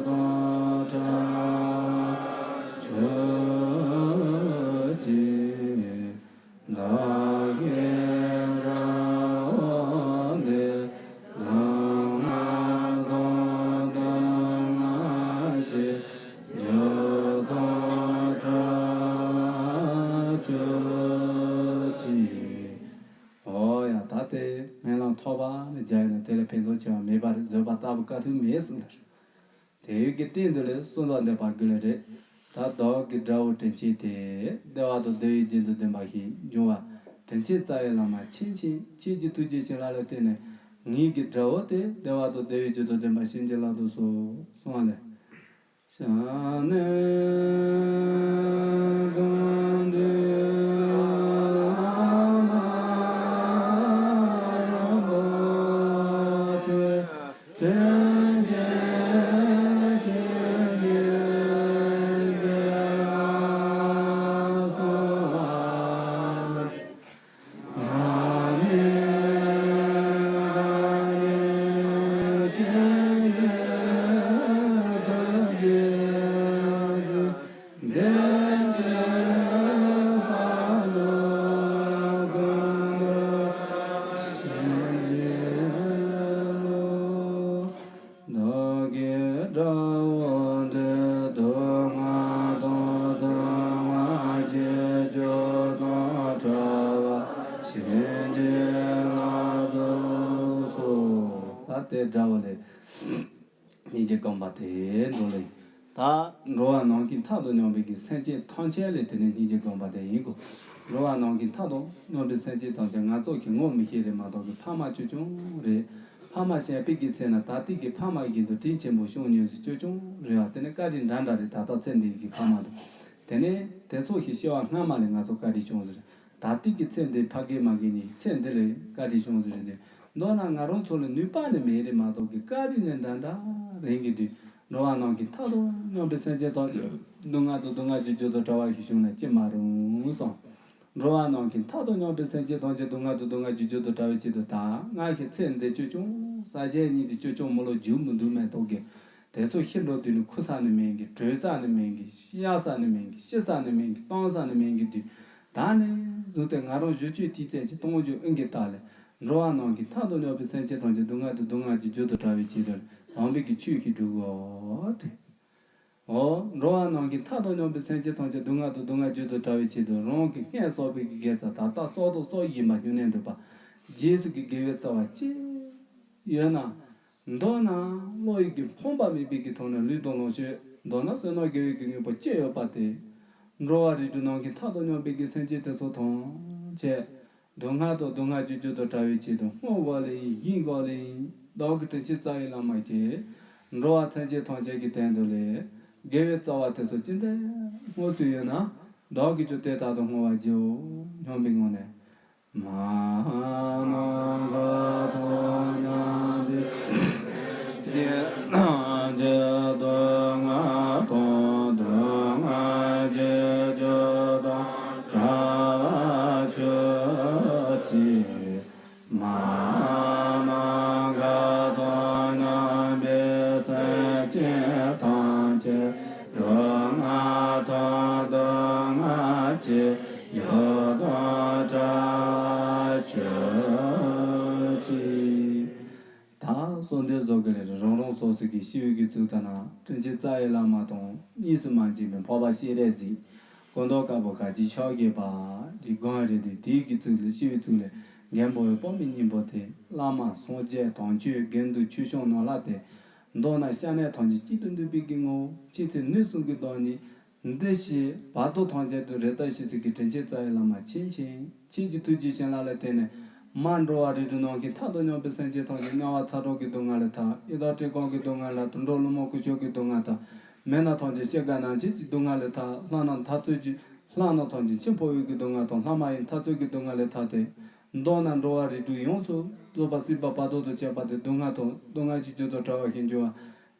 དང་བྲལ་བར་གྱུར་ཅིག་བདག་གི་དགྲ་བོ་འདི། སྡུག་བསྔལ་དང་སྡུག་བསྔལ་གྱི་རྒྱུ་དང་བྲལ་བར་གྱུར་ཅིག་འོ་ཡ། ད་དེ་སྨོན་ལམ་ཐོབ་པ་ནི་རྒྱ་ཡིན་ན་དེ་ལས་ཕན་ཐོགས་ཆེ་བ་མེད་པ་རེད། བཟོད་པ་ལྟ་བུ་དཀའ་ཐུབ་མེད་གསུངས་ལ། དེ་ཡི་གི་སྟེང་དུ་ལས་གསུང་དང་ལྡན་པ་དགོས་ལེ་རེད། ད་བདག་གི་དགྲ་བོ་དྲིན་ཅན་དེ། བདེ་བ་དང་བདེ་བའི་རྒྱུ་དང་ལྡན་པ་ཞིག་འབྱུང་བ། དྲིན་ཅན་རྩ་བའི་བླ་མ་མཁྱེན་ཅིང་། ཁྱེད་ཀྱི་ཐུགས་རྗེ་བྱིན་རླབས་ལ་བརྟེན་ནས། ངེད་ཀྱི་དགྲ་བོ་དེ་བདེ་བ་དང་བདེ་བའི་རྒྱུ་དང་ལྡན་པ་བྱིན་གྱིས་བརླབ་ཏུ་གསོལ་གསུང་བ་ལས། ཤ་ནེ་ག་འདི་ཨ་མ་རིན་པོ་ཆེ། དྲིན་ཅན་ཁྱེད་ཀྱི་བདེ་བ་སོགས། བདག་གི་དགྲ་བོ་འདི། སྡུག་བསྔལ་དང་སྡུག་བསྔལ་གྱི་རྒྱུ་དང་བྲལ་བར་བྱིན་གྱིས་བརླབ་ཏུ་གསོལ། ད་དེ་དགྲ་བོ་ལས་སྙིང་རྗེ་སྒོམ་པ་དེ་འགྲོ་ལེ། ད་འགྲོ་བ་ནམ་མཁའི་མཐའ་དང་མཉམ་པའི་གི་སེམས་ཅན་ཐམས་ཅད་ལས་དེ་ནས་སྙིང་རྗེ་སྒོམ་པ་དེ་ཡིན་དགོས། འགྲོ་བ་ནམ་མཁའི་མཐའ་དང་མཉམ་པའི་སེམས་ཅན་ཐམས་ཅད་ང་ཚོ་གི་ངོ་མི་ཤེས་རེད་མ་གཏོགས་གི་ཕ་མ་ཆུང་ཆུང་རེད། ཕ་མ་བྱས་པའི་གི་ཚེ་ན་ད་ལྟའི་གི་ཕ་མ་བཞིན་དུ་དྲིན་ཆེན་པོ་སྐྱོང་མྱོང་ཟེར་ཅོ་ཅོང་རེད་བ། དེ་ནས་བཀའ་དྲིན་འདྲ་འདྲ་རེད། ད་ལྟ་ཚེ་འདིའི་གི་ཕ་མ་དང་། དེ་ནས་དེ་ཚོ་ཞིག་སྐྱེ་བ་སྔ་མ་ལས་ང་ཚོ་བཀའ་དྲིན་སྐྱོང་ཟེར། ད་ལྟའི་གི་ཚེ་འདི་ཕ་གི་མ་གི་ནི་ཚེ་འདི་ལས་བཀའ་དྲིན་སྐྱོང་ཟེར་རེད་དེ། མདོར་ན་ང་རང་ཚོ་ལ་ནུས་པ་ནི་མེད་རེད་མ་གཏོགས་གི་བཀའ་དྲིན་ནི་འདྲ་འདྲ་རེད་གི་དུས། འགྲོ་བ་རྣམས་ཀྱི་མཐའ་དང་མཉམ་པའི་སེམས་ཅན་ཐམས་ཅད་སྡུག་བསྔལ་དང་སྡུག་བསྔལ་གྱི་རྒྱུ་དང་བྲལ་བ་ཞིག་བྱུང་ན་ཅི་མ་རུང་གསུངས། འགྲོ་བ་རྣམས་ཀྱི་མཐའ་དང་མཉམ་པའི་སེམས་ཅན་ཐམས་ཅད་སྡུག་བསྔལ་དང་སྡུག་བསྔལ་གྱི་རྒྱུ་དང་བྲལ་བའི་ཆེད་དུ་ད་སྔར་གྱི་ཚེ་འདི་ཅོ་ཅོང་ས་གཞན་གཉིས་འདི་ཅོ་ཅོང་མི་ལོ་རྒྱུ་མི་འདུག་མེད་དོགས་གི། དེ་ཚོ་ཤི་འགྲོ་དུས་ནི་ཁུ་ས་ནི་མེད་གི། བྲོས་ས་ནི་མེད་གི། གཡར་ས་ནི་མེད་གི། ཤི་ས་ནི་མེད་གི། གཏོང་ས་ནི་མེད་གི་དུས། ད་ནས་བཟུང་སྟེ་ང་རང་བཞི་བཅུའི་དུས་ཚོད་ཀྱི་གཏོང་རྒྱུ་ཨིན་གི་ད་ལས། འགྲོ་བ་རྣམས་ཀྱི་མཐའ་དང་མཉམ་པའི་སེམས་ཅན་ཐམས་ཅད་སྡུག་བསྔལ་དང་སྡུག་བསྔལ་གྱི་རྒྱུ་དང་བྲལ་བའི་ཆེད་དུ་དམ་པའི་གི་ཆོས་ཤིག་སྒྲུབ་དགོས་ཏེ། འོ། འགྲོ་བ་རྣམས་ཀྱི་མཐའ་དང་མཉམ་པའི་སེམས་ཅན་ཐམས་ཅད་སྡུག་བསྔལ་དང་སྡུག་བསྔལ་རྒྱུ་དང་བྲལ་བའི་ཆེད་དུ་རང་གི་སྔས་བསགས་པའི་གི་དགེ་རྩ་ད་ལྟ་བསགས་དང་བསགས་བཞིན་པ་སྨྱུང་གནས་འདུག་པ། རྗེས་སུ་གི་དགེ་བའི་རྩ་བ་ཅི་ཡོད་ན། མདོར་ན་བློ་ཡི་གི་ཕོངས་པ་མེད་པའི་གི་ཐོག་ནས་ལུས་དང་ལོངས་སྤྱོད། མདོར་ན་བསོད་ནམས་དགེ་བའི་གི་དངོས་པོ་ཅི་ཡོད་པ་དེ། འགྲོ་བ་རིགས་དྲུག་རྣམས་ཀྱི་མཐའ་དང་མཉམ་པའི་གི་སེམས་ཅན་དེ་ཚོ་ཐམས་ཅད། སྡུག་བསྔལ་དང་སྡུག་བསྔལ་གྱི་རྒྱུ་དང་བྲལ་བའི་ཆེད་དུ་བསྔོ་བ་ལེན་ཡིན་བཞིན་བཞག་ལེན་ཡིན། བདག་གི་དྲིན་ཆེན་རྩ་བའི་བླ་མ་ཀྱེ། འགྲོ་བ་སེམས་ཅན་ཐམས་ཅད་ཀྱི་དོན་དུ་ལས། དགེ་བའི་རྩ་བ་དེ་ཚོ་ཅི་འདྲའི་བསྔོ་ཚུལ་ཡོད་ན། བདག་གིས་ཀྱང་དེ་ལྟར་དུ་བསྔོ་བར་བགྱིའོ། སྙམ་པའི་ངང་ནས། མ་ནམ་མཁའ་དང་མཉམ་པའི་སེམས་ཅན་ཐམས་ཅད་སྡུག་བསྔལ་དང་སྡུག་བསྔལ་གྱི་རྒྱུ་དང་བྲལ་བར་གྱུར་ཅིག། མ་ནམ་མཁའ་དང་མཉམ་པའི་སེམས་ཅན་ཐམས་ཅད་སྡུག་བསྔལ་དང་སྡུག་བསྔལ་གྱི་རྒྱུ་དང་བྲལ་བར་གྱུར་ཅིག། ད་གསོལ་འདེབས་བཟོ་གི་རེད། རང་རང་སོ་སོ་གི་ཤི་བོའི་གི་གཙུག་ཏུ་ན་དྲིན་ཆེན་རྩ་བའི་བླ་མ་དང་གཉིས་སུ་མ་མཇལ་བའི་འཕགས་པ་སྤྱན་རས་གཟིགས། སྐུ་མདོག་དཀར་པོ་ཤར་གྱི་ཕྱག་གི་བར་གྱི་སྒང་རེད་དེ། དེའི་གི་གཙུག་ལ་ཤི་བོའི་གཙུག་ལ་མགོན་པོ་འོད་དཔག་མེད་སྙིང་པོ་དེ། བླ་མ་སངས་རྒྱས་དམ་ཆོས་དགེ་འདུན་ཆོས་སྐྱོང་ནོར་ལྷ་དེ། མདོར་ན་སྐྱབས་གནས་ཐམས་ཅད་གཅིག་ཏུ་འདུས་པའི་གི་ངོ་བོ། ཆེས་ཆེར་ནུས་གསུམ་གྱི་བདག་ཉིད། འདི་ཞེས་བར་དོ་ཐམས་ཅད་དུ་རེ་ལྟོས་ཞེས་ཚིག་གི་དྲིན་ཆེན་རྩ་བའི་བླ་མ་མཁྱེན་ཅིང་། ཁྱེད་ཀྱི་ཐུགས་རྗེ་བྱིན་རླབས་ལ་བརྟེན་ནས། མ་འགྲོ་བ་རིགས་དྲུག་རྣམས་ཀྱི་མཐའ་དང་མཉམ་པའི་སེམས་ཅན་ཐམས་ཅད་དམྱལ་བ་ཚ་གྲང་གི་སྡུག་བསྔལ་ལས་ཐར། ཡི་དྭགས་བཀྲེས་སྐོམ་གྱི་སྡུག་བསྔལ་ལས་ཐར། འགྲོ་ལུས་མ་ཁུ་བྱུག་གི་སྡུག་བསྔལ་ཐར། མི་རྣམས་ཐམས་ཅད་སྐྱེ་རྒ་ན་འཆི་གི་སྡུག་བསྔལ་ལས་ཐར། ལྷ་རྣམས་མཐར་ཐུག་གི་ལྷ་རྣམས་ཐམས་ཅད་འཆི་འཕོ་བའི་གི་སྡུག་བསྔལ་དང་། ལྷ་མ་ཡིན་མཐར་ཐུག་གི་སྡུག་བསྔལ་ལས་ཐར་ཏེ། མདོར་ན་འགྲོ་བ་རིགས་དྲུག་ཡོངས་སུ་རྫོགས་པ་སྲིད་པ་བར་དོ་དང་བཅས་པ་དེ་སྡུག་བསྔལ་དང་སྡུག་བསྔལ་གྱི་རྒྱུ་དང་བྲལ་བ་ཞིག་འགྱུར་བ།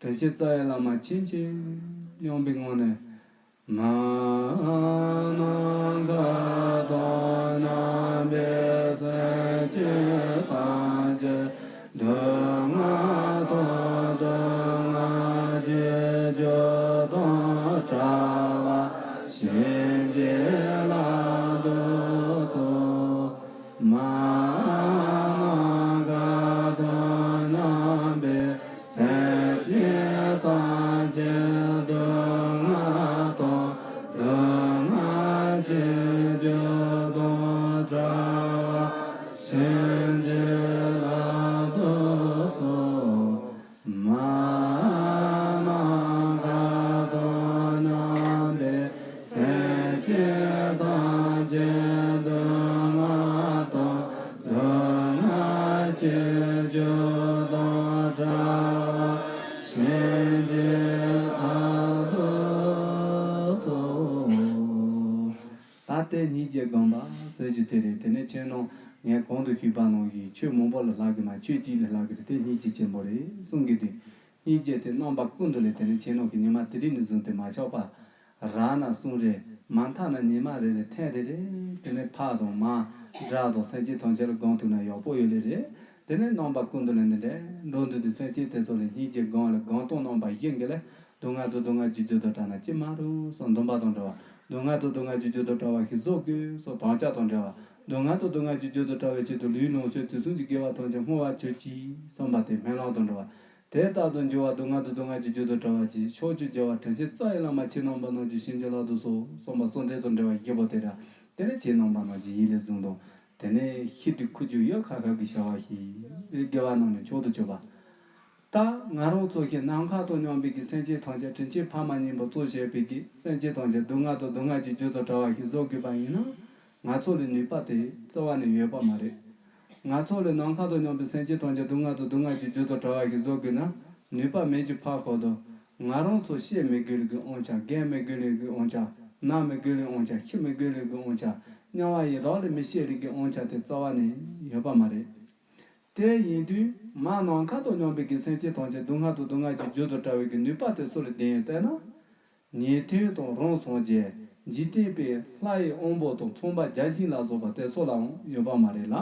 དྲིན་ཆེན་རྩ་བའི་བླ་མ་མཁྱེན་ཅིང་། སྙམ་པའི་ངང་ནས། མ་ནམ་མཁའ་དང་མཉམ་པའི་སེམས་ཅན་ཐམས་ཅད་སྡུག་བསྔལ་དང་སྡུག་བསྔལ་གྱི་རྒྱུ་དང་བྲལ་བར་བྱིན་གྱིས་བརླབ་ཏུ་གསོལ། མ་ནམ་མཁའ་དང་མཉམ་པའི་སེམས་ཅན་ཐམས་ཅད་སྡུག་བསྔལ་དང་སྡུག་བསྔལ་གྱི་རྒྱུ་དང་བྲལ་བར་བྱིན་གྱིས་བརླབ་ཏུ་གསོལ། མ་ནམ་མཁའ་དང་མཉམ་པའི་སེམས་ཅན་ཐམས་ཅད་སྡུག་བསྔལ་དང་སྡུག་བསྔལ་གྱི་རྒྱུ་དང་བྲལ་བར་བྱིན་གྱིས་བརླབ་ཏུ་གསོལ། ད་ལྟའི་སྙིང་རྗེ་སྒོམ་པ་ཟེར་རྒྱུ་དེ་རེད། དེ་ནས་ཁྱེད་རྣམས་ངས་གོང་དུ་ཞུས་པ་ནང་བཞིན་ཆོས་མང་པོ་ལ་ལྷག་གི་མ། ཆོས་གཅིག་ལ་ལྷག་གི་རེད། དེ་སྙིང་རྗེ་ཆེན་པོ་རེད་གསུང་གི་འདུག། སྙིང་རྗེ་དེ་རྣམ་པ་ཀུན་ཏུ་ལས། དེ་ནས་ཁྱེད་རྣམས་ཀྱིས་ཉི་མ་དེ་རིང་ནས་བཟུང་སྟེ་མ་ཆག་པར་རག་ན་གསུང་རེ། མ་མཐའ་ན་ཉི་མ་རེ་རེ་ཐེངས་རེ་རེ། དེ་ནས་ཕ་དང་མ་དགྲ་དང་སེམས་ཅན་ཐམས་ཅད་ལ་སྒོམ་ཐུབ་ན་ཡག་པོ་ཡོད་ལེ་རེད། དེ་ནས་རྣམ་པ་ཀུན་ཏུ་ལས་འདི་འདྲའི་འགྲོ་འདུག་དུས་སེམས་ཅན་དེ་ཚོ་ལ་སྙིང་རྗེ་སྒོམ་ལ་སྒོམ་སྟངས་རྣམ་པ་བཞི་གི་ལས། སྡུག་བསྔལ་དང་སྡུག་བསྔལ་གྱི་རྒྱུ་དང་བྲལ་ན་ཅི་མ་རུང་གསུངས། འདུན་པ་དང་འབྲེལ་བ། སྡུག་བསྔལ་དང་སྡུག་བསྔལ་གྱི་རྒྱུ་དང་བྲལ་བ་ཞིག་བཟོ་དགོས་གསུངས། དམ་བཅའ་དང་འབྲེལ་བ། སྡུག་བསྔལ་དང་སྡུག་བསྔལ་གྱི་རྒྱུ་དང་བྲལ་བའི་ཆེད་དུ་ལུས་ལོངས་སྤྱོད་དུས་གསུམ་གྱི་དགེ་བ་ཐམས་ཅད་བསྔོ་བ་གྱུར་ཅིག་གསུངས་པ་དེ་སྨོན་ལམ་དང་འབྲེལ་བ། དེ་ལྟར་དུ་འགྱུར་བ། སྡུག་བསྔལ་དང་སྡུག་བསྔལ་གྱི་རྒྱུ་དང་བྲལ་བ་གྱིས། ཕྱོགས་བཅུའི་རྒྱལ་བ་དྲིན་ཅན་རྩ་བའི་བླ་མ་ཁྱེད་རྣམ་པ་རྣམས་ཀྱི་བྱིན་གྱིས་བརླབ་ཏུ་གསོལ་གསུངས་པ་གསོལ་འདེབས་དང་འབྲེལ་བ་བཞི་པོ་དེ་རེད། དེ་ནས་ཁྱེད་རྣམ་པ་རྣམས་ཀྱི་ཡིད་ལ་བཟུང་དང་། དེ་ནས་ཤི་དུས་ཁུ་བྱུག་ཡུ་ཁ་ཁ་གི་བྱ་བ་ཞིག་དགེ་བ་རྣམས་ནི་མཆོག་ཏུ་གྱུར་པ། ད་ང་རང་ཚོ་ཞིག་ནམ་མཁའ་དང་མཉམ་པའི་གི་སེམས་ཅན་ཐམས་ཅད་དྲིན་ཆེན་ཕ་མ་གཉིས་པོ་གཙོ་བྱས་པའི་གི་སེམས་ཅན་ཐམས་ཅད་སྡུག་བསྔལ་དང་སྡུག་བསྔལ་གྱི་རྒྱུ་དང་བྲལ་བ་ཞིག་བཟོ་དགོས་པ་ཡིན་ན། ང་ཚོ་ལ་ནུས་པ་དེ་རྩ་བ་ནས་ཡོད་པ་མ་རེད། ང་ཚོ་ལས་ནམ་མཁའ་དང་མཉམ་པའི་སེམས་ཅན་ཐམས་ཅད་སྡུག་བསྔལ་དང་སྡུག་བསྔལ་གྱི་རྒྱུ་དང་བྲལ་བ་ཞིག་བཟོ་དགོས་ན། ནུས་པ་མེད་ཀྱི་ཕར་ཞོག་དང་། ང་རང་ཚོ་བཤད་མི་དགོས་ལས་ཀྱི་དབང་ཆ། བརྒལ་མི་དགོས་ལས་ཀྱི་དབང་ཆ། ན་མི་དགོས་ལས་དབང་ཆ། ཤི་མི་དགོས་ལས་ཀྱི་དབང་ཆ། དམྱལ་བ་ཡི་དྭགས་ལས་མི་སྐྱེ་ལས་ཀྱི་དབང་ཆ་དེ་རྩ་བ་ནས་ཡོད་པ་མ་རེད། དེ་ཡིན་དུས་མར་ནམ་མཁའ་དང་མཉམ་པའི་གི་སེམས་ཅན་ཐམས་ཅད་སྡུག་བསྔལ་དང་སྡུག་བསྔལ་གྱི་རྒྱུ་དང་བྲལ་བའི་གི་ནུས་པ་དེ་སུ་ལ་ལྡན་ཡོད་ལྟར་ན། ཉན་ཐོས་དང་རང་སངས་རྒྱས། འཇིག་རྟེན་པའི་ལྷ་ཡི་དབང་པོ་དང་ཚངས་པ་བརྒྱ་བྱིན་ལ་སོགས་པ་དེ་ཚོ་ལའང་ཡོད་པ་མ་རེད་ལ།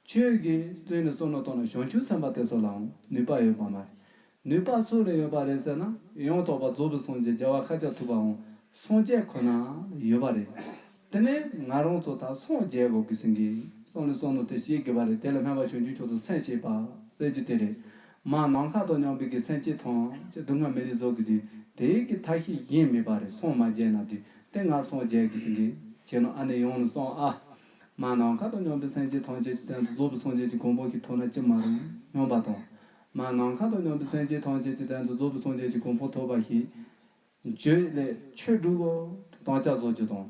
ཁྱོད་ཀྱིས་བརྩོན་ནས་བསམ་བློ་བཏང་ན་བྱང་ཆུབ་སེམས་དཔའ་དེ་ཚོ་ལའང་ནུས་པ་ཡོད་པ་མ་རེད། ནུས་པ་སུ་ལ་ཡོད་པ་རེད་ཟེར་ན། ཡང་དག་པར་རྫོགས་པའི་སངས་རྒྱས་རྒྱལ་བ་ཤཱཀྱ་ཐུབ་པའམ་སངས་རྒྱས་ཁོ་ན་ལ་ཡོད་པ་རེད། དེ་ནས་ང་རང་ཚོ་ད་སངས་རྒྱས་དགོས་ཀྱི་ཟིན་གྱི་བསམ་བློ་བསམ་བློ་དེ་བྱེད་དགོས་པ་རེད། དེ་ལ་སྨོན་པ་བྱང་ཆུབ་མཆོག་ཏུ་སེམས་བསྐྱེད་པ་ཟེར་རྒྱུ་དེ་རེད། མར་ནམ་མཁའ་དང་མཉམ་པའི་གི་སེམས་ཅན་ཐམས་ཅད་སྡུག་བསྔལ་མི་ལས་བཟོ་དགོས་དུས། དེའི་གི་ཐབས་ཤེས་གཞན་མེད་པ་རེད། སངས་མ་རྒྱས་ན་དུས་དེ་ང་སངས་རྒྱས་དགོས་ཟིན་གྱི་བྱས་ན། ཨ་ནི་ཡང་ནས་སངས་ཨ། མར་ནམ་མཁའ་དང་མཉམ་པའི་སེམས་ཅན་ཐམས་ཅད་ཀྱི་སྟེང་དུ་རྫོགས་པའི་སངས་རྒྱས་ཀྱི་གོ་འཕང་ཞིག་ཐོབ་ན་ཅི་མ་རུང་སྙམ་པ་དང་། མར་ནམ་མཁའ་དང་མཉམ་པའི་སེམས་ཅན་ཐམས་ཅད་ཀྱི་སྟེང་དུ་རྫོགས་པའི་སངས་རྒྱས་ཀྱི་གོ་འཕང་ཐོབ་པ་ཞིག་བརྗོད་ལས་ཆོས་སྒྲུབ་བོ་དམ་བཅའ་བཟོ་རྒྱུ་དང་།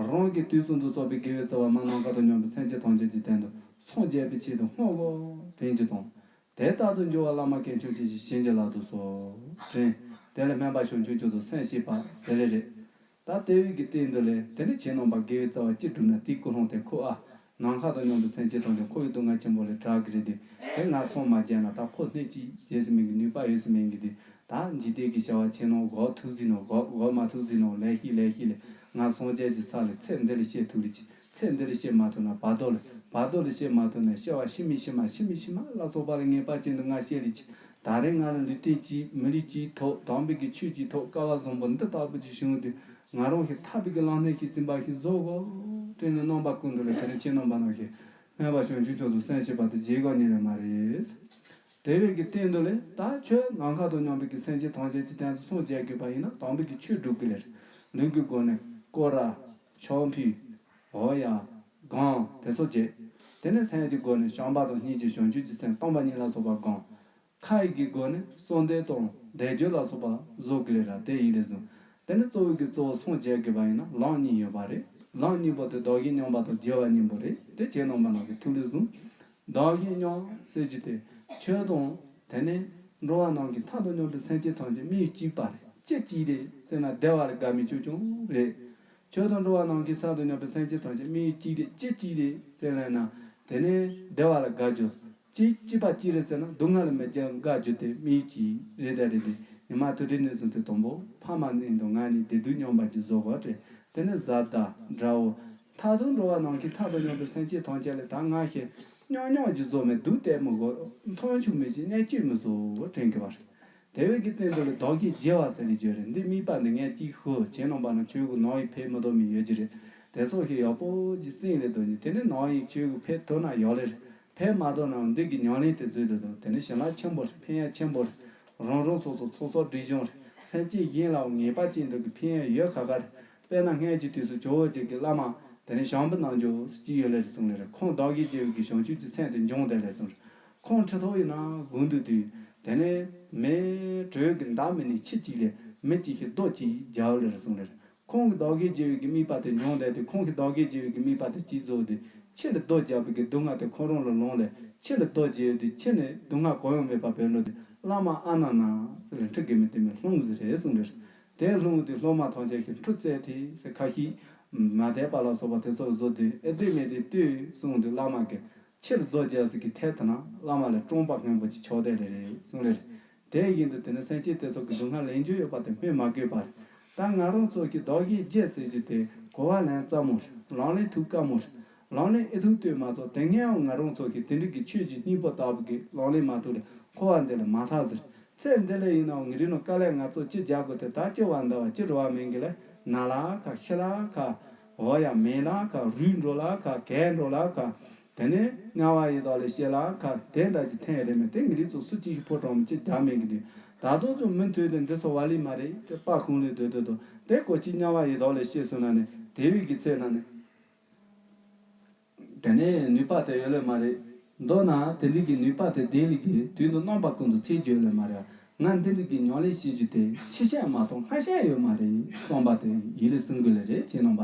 རང་གི་དུས་གསུམ་དུ་གསོག་པའི་དགེ་བའི་རྩ་བ་མར་ནམ་མཁའ་དང་མཉམ་པའི་སེམས་ཅན་ཐམས་ཅད་ཀྱི་སྟེང་དུ་སངས་རྒྱས་པའི་ཆེད་དུ་བསྔོ་བོ་དྲན་རྒྱུ་དང་། དེ་ལྟར་དུ་འགྱུར་བ་བླ་མ་མཁས་མཆོག་ཅན་ཞིག་བྱིན་གྱིས་བརླབ་ཏུ་གསོལ། དྲན། དེ་ལ་སྨོན་པ་བྱང་ཆུབ་མཆོག་ཏུ་སེམས་བསྐྱེད་པ་ཟེར་རེ་རེད། ད་དེ་བས་ཀྱི་སྟེང་དུ་ལས་དེ་ནི་ཁྱེད་རྣམ་པ་དགེ་བའི་རྩ་བ་ཅི་བསྒྲུབས་ན་དེའི་ཀུན་སློང་དེ་ཁོ་ཨ། ནམ་མཁའ་དང་མཉམ་པའི་སེམས་ཅན་ཐམས་ཅད་ཁོ་བོའི་སྡུག་བསྔལ་ཆེན་པོ་ལས་དྲག་གི་རེད་དེ། དེ་ང་སངས་མ་རྒྱས་ན་ད་ཁོ་སྣེ་གཅིག་རྒྱས་སུ་མེད་ཀྱི་ནུས་པ་ཡོད་སུ་མེད་ཀྱི་དེ། ད་འཇིག་རྟེན་གྱི་བྱ་བ་ཆེ་ནོ་འགོག་ཐུབ་ཟིན་ནོ་འགོག་འགོག་མ་ཐུབ་ཟིན་ནོ་ལས་ཤིག་ལས་ཤིག་ལས། ང་སངས་རྒྱས་ཀྱི་ས་ལས་ཚེ་འདི་ལ་སྐྱེ་ཐུབ་ལེ་ཅི། ཚེ་འདི་ལ་སྐྱེ་མ་ཐུབ་ན་བར་དོ་ལ། བར་དོ་ལ་སྐྱེ་མ་ཐུབ་ན་སྐྱེ་བ་ཕྱི་མའི་ཕྱི་མ་ཕྱི་མའི་ཕྱི་མ་ལ་སོགས་པ་ལ་ངེས་པ་ཅན་དུ་ང་སྐྱེ་ལེ་ཅི། ད་རེས་ང་ལ་ལུས་རྟེན་གཅིག་མི་ལུས་གཅིག་ཐོབ། དམ་པའི་གི་ཆོས་གཅིག་ཐོབ། སྐལ་བ་བཟང་པོ་འདི་ལྟ་བུ་ཅིག་བྱུང་དུས། ང་རང་གིས་ཐར་པའི་གི་ལམ་སྣེ་ཞིག་ཟིན་པ་ཞིག་བཟོ་དགོས་དྲན་ནས་རྣམ་པ་ཀུན་ཏུ་ལ་དེ་ནས་ཁྱེད་རྣམ་པ་རྣམས་ཀྱིས་སྨོན་པ་བྱང་ཆུབ་མཆོག་ཏུ་སེམས་བསྐྱེད་པ་དེ་བརྗེད་དགོས་ཉེན་ལས་མ་རེད། དེ་བས་ཀྱི་སྟེང་དུ་ལས་ད་ཁྱོད་ནམ་མཁའ་དང་མཉམ་པའི་གི་སེམས་ཅན་ཐམས་ཅད་ཀྱི་སྟེང་དུ་སངས་རྒྱས་དགོས་པ་ཡིན་ན་དམ་པའི་གི་ཆོས་སྒྲུབ་དགོས་ལེ་རེད། ལུས་ཀྱི་སྒོ་ནས་སྐོར་ར། ཕྱག་ཕུལ། འོ་ཡ། སྒོམ་དེ་ཚོ་བྱེད། དེ་ནས་སེམས་ཀྱི་སྒོ་ནས་བྱམས་པ་དང་སྙིང་རྗེ་བྱང་ཆུབ་ཀྱི་སེམས་སྟོང་པ་ཉིད་ལ་སོགས་པ་སྒོམ། ཁ་ཡི་གི་སྒོ་ནས་བསམ་གཏན་དང་བཟླས་བརྗོད་ལ་སོགས་པ་བཟོ་དགོས་ལེ་ར། དེ་ཡིན་ལས་བཟུང་། དེ་ནས་གཙོ་བོ་གི་གཙོ་བོ་སངས་རྒྱས་དགོས་པ་ཡིན་ན་ལམ་གཉིས་ཡོད་པ་རེད། ལམ་གཉིས་པོ་དེ་བདག་གིས་མཉམ་པ་དང་རྒྱལ་བ་གཉིས་པོ་རེད། དེ་ཁྱེད་རྣམ་པ་རྣམས་ཀྱི་ཐུགས་ལས་བཟུང་། བདག་གིས་མཉམ་ཟེར་རྒྱུ་དེ། ཁྱོད་དང་། དེ་ནས་འགྲོ་བ་རྣམས་ཀྱི་མཐའ་དང་མཉམ་པའི་སེམས་ཅན་ཐམས་ཅད་དམིགས་ཡུལ་གཅིག་པ་རེད། ཅི་གཅིག་རེད་ཟེར་ན་བདེ་བ་ལ་དགའ་མི་ཆུང་ཆུང་རེད། ཁྱོད་དང་འགྲོ་བ་རྣམས་ཀྱི་མཐའ་དང་མཉམ་པའི་སེམས་ཅན་ཐམས་ཅད་དམིགས་ཡུལ་གཅིག་རེད། ཅི་གཅིག་རེད་ཟེར་ལབ་ན། དེ་ནས་བདེ་བ་ལ་དགའ་རྒྱུ། ཅི་གཅིག་པ་གཅིག་རེད་ཟེར་ན་སྡུག་བསྔལ་ལ་མི་དགའ་དགའ་རྒྱུ་དེ་དམིགས་ཡུལ་གཅིག་རེད། ད་རེད་དེ། ཉི་མ་དུས་དྲན་ནས་བཟུང་སྟེ་དང་པོ་ཕ་མ་གཉིས་དང་ང་གཉིས་བདེ་སྡུག་མཉམ་པ་ཅིག་བཟོ་དགོས་རེད། དེ་ནས་བཟའ་ཟླ་དགྲ་བོ། མཐའ་དང་འགྲོ་བ་རྣམས་ཀྱི་མཐའ་དང་མཉམ་པའི་སེམས་ཅན་ཐམས་ཅད་ལ་ད་ང་ཞེས་སྙོམས་སྙོམས་ཀྱི་བཟོ་མེད། སྡུག་གཏད་མི་དགོས། མཐོང་ཆུང་མེད་ཅིང་བརྙས་བཅོས་མི་བཟོ་དྲན་གྱི་བར། དེ་བས་ཀྱི་སྟེང་དུ་ལ་བདག་གིས་བརྗེ་བ་ཟེར་ལེ་བརྗོད་རེད། འདི་དམིགས་པ་འདི་ངས་གཅིག་ཤོད། ཁྱེད་རྣམ་པ་ན་ཆོས་གོས་ནང་ཡིག་ཕེབས་མི་ཐུབ་མི་ཡོད་ཀྱི་རེད། དེ་སོགས་ཤིག་ཡག་པོ་ཅིག་སྲིང་ལེ་དོ་ནི་དེ་ནས་ནང་ཡིག་ཆོས་གོས་ཕེབས་ཐུབ་ན་ཡག་ལེ་རེད། ཕེབས་མ་ཐུབ་ན་འདི་གི་ཉམས་ལེན་དེ་བཟོས་དུ་དོ། དེ་ནི་བྱིན་རླབས་ཆེན་པོ་རེད། ཕན་ཡག་ཆེན་པོ་རེད། རང་རང་སོ་སོ་ཚོགས་གསོག་སྒྲིབ་སྦྱོང་རེད། སེམས་ཅན་གཞན་ལའང་ངེས་པ་ཅན་དུ་གི་ཕན་ཡག་ཡོད་ཁ་ཁ་རེད། དཔེར་ན་སྔོན་གྱི་དུས་སུ་ཇོ་བོ་རྗེ་གི་བླ་མ་དེ་ནས་ཞང་པོ་རྣལ་འབྱོར་ཅིག་ཡོད་ལེ་རེད་གསུངས་ལེ་རེད། ཁོང་བདག་གིས་བརྗེ་བའི་གི་བྱང་ཆུབ་ཀྱི་སེམས་དེ་འབྱོངས་བསྡད་ལེ་གསུངས་རེད། ཁོང་ཁྲི་ཐོག་ཡིན་ན་དགུང་དུས་དུས་དེ་ནས་མེ་དྲོད་ཀྱི་མདའ་མི་ནི་ཁྱི་གཅིག་ལས་མི་གཅིག་ཤི་རྡོ་གཅིག་རྒྱག་ལེ་རེད་གསུངས་ལེ་རེད། ཁོང་གིས་བདག་གིས་བརྗེ་བའི་གི་དམིགས་པ་དེ་འབྱོངས་བསྡད་དེ། ཁོང་གིས་བདག་གིས་བརྗེ་བའི་གི་དམིགས་པ་དེ་གཅིག་བཟོ་སྟེ་ཁྱི་ལ་རྡོ་རྒྱག་པའི་གི་སྡུག་བསྔལ་དེ་ཁོ་རང་ལ་ལོངས་ལེ། ཁྱི་ལ་རྡོ་རྒྱག་དུས་ཁྱི་ནི་སྡུག་བསྔལ་གང་ཡང་མེད་པ་བོད་འགྲོ་དུས་བླ་མ་ཨ་ན་ན་ཟེར་ལེ་ཁྲི་གེ་མི་དེ་མི་ལྷུང་ཟེར་རེད་གསུངས་རེད། དེ་ལྷུང་དུས་སློབ་མ་ཐམས་ཅད་ཀྱིས་འཁྲུག་རྩེད་དེ་ཟེར་ཁ་ཤས་མ་དད་པ་ལ་སོགས་པ་དེ་ཚོ་བཟོ་དུས་ཨེ་བདེ་མེད་དེ་ལྟོས་གསུངས་དུས་བླ་མ་གིས་ཁྱི་ལ་རྡོ་རྒྱག་ཟེར་གི་ཐད་དུ་ན་བླ་མ་ལ་སྐྲོང་པ་སྔོན་པོ་ཅིག་ཆགས་བསྡད་ལེ་རེད་གསུངས་ལེ་རེད། དེ་བཞིན་དུ་དེ་ནི་སེམས་ཅན་དེ་ཚོ་གི་སྡུག་བསྔལ་ལེན་རྒྱུ་ཡོད་པ་དེ་སྨོས་མ་དགོས་པར། ད་ང་རང་ཚོ་གི་བདག་གིས་བརྗེ་ཟེར་རྒྱུ་དེ་གོ་བ་ལེན་སླ་མོ་རེད། ལག་ལེན་ཐུབ་དཀའ་མོ་རེད། ལག་ལེན་ཨེ་ཐུབ་ལྟོས་མ་གཏོགས་དེ་སྔའང་ང་རང་ཚོ་གི་དེ་འདྲ་གི་ཆོས་ཀྱི་སྙིང་པོ་ལྟ་བུ་གི་ལག་ལེན་མ་ཐུབ་ལ་འཁོར་བ་འདི་ལ་མ་ཐར་ཟེར། ཚེ་འདི་ལ་ཡིན་ནའང་ངེད་རིགས་ནང་དཀའ་ལས་ང་ཚོ་ཅི་རྒྱག་དགོས་དེ་ད་ཅི་བ་འདའ་བ་ཅི་རེ་བ་མེད་གི་ལ། ན་ལ་ཁ་ཤི་ལ་ཁ། འོ་ཡ་མེ་ལ་ཁ། རུལ་འགྲོ་ལ་ཁ། གས་འགྲོ་ལ་ཁ། དེ་ནས་དམྱལ་བ་ཡི་དྭགས་ལ་སྐྱེ་ལ་ཁ། དེ་འདྲ་ཅིག་ཐེན་རེ་མེད་དེ་ངེད་རིགས་ཚོ་སུ་གཅིག་གིས་ཕོ་བྲང་མི་གཅིག་རྒྱག་མེད་གི་དུས། ད་དུང་ཚོ་མུ་མཐུད་དེ་འདི་ཚོ་བ་ལི་མ་རེད་དེ་དཔའ་ཁུང་ལས་སྡོད་སྡོད་དོ། དེ་ཀོ་ཅིག་དམྱལ་བ་ཡི་དྭགས་ལ་སྐྱེ་སོང་ན་ནི་དེ་བས་ཀྱི་ཚེ་ན་ནི། དེ་ནས་ནུས་པ་དེ་ཡོད་ལེ་མ་རེད། མདོར་ན་དེ་འདྲ་གི་ནུས་པ་དེ་ལྡན་ལེ་གི་དུས་འདི་རྣམ་པ་ཀུན་ཏུ་ཚེ་འགྱོད་ལེ་མ་རེད། ང་འདི་འདྲ་གི་ཉམས་ལེན་བྱེད་རྒྱུ་དེ་ཕྱི་ཤ་མ་གཏོགས་སྔ་ཤ་ཡོད་མ་རེད་བསམ་པ་དེ་ཡིད་ལ་ཟིན་དགོས་ལེ་རེད། ཁྱེད་རྣམ་པ་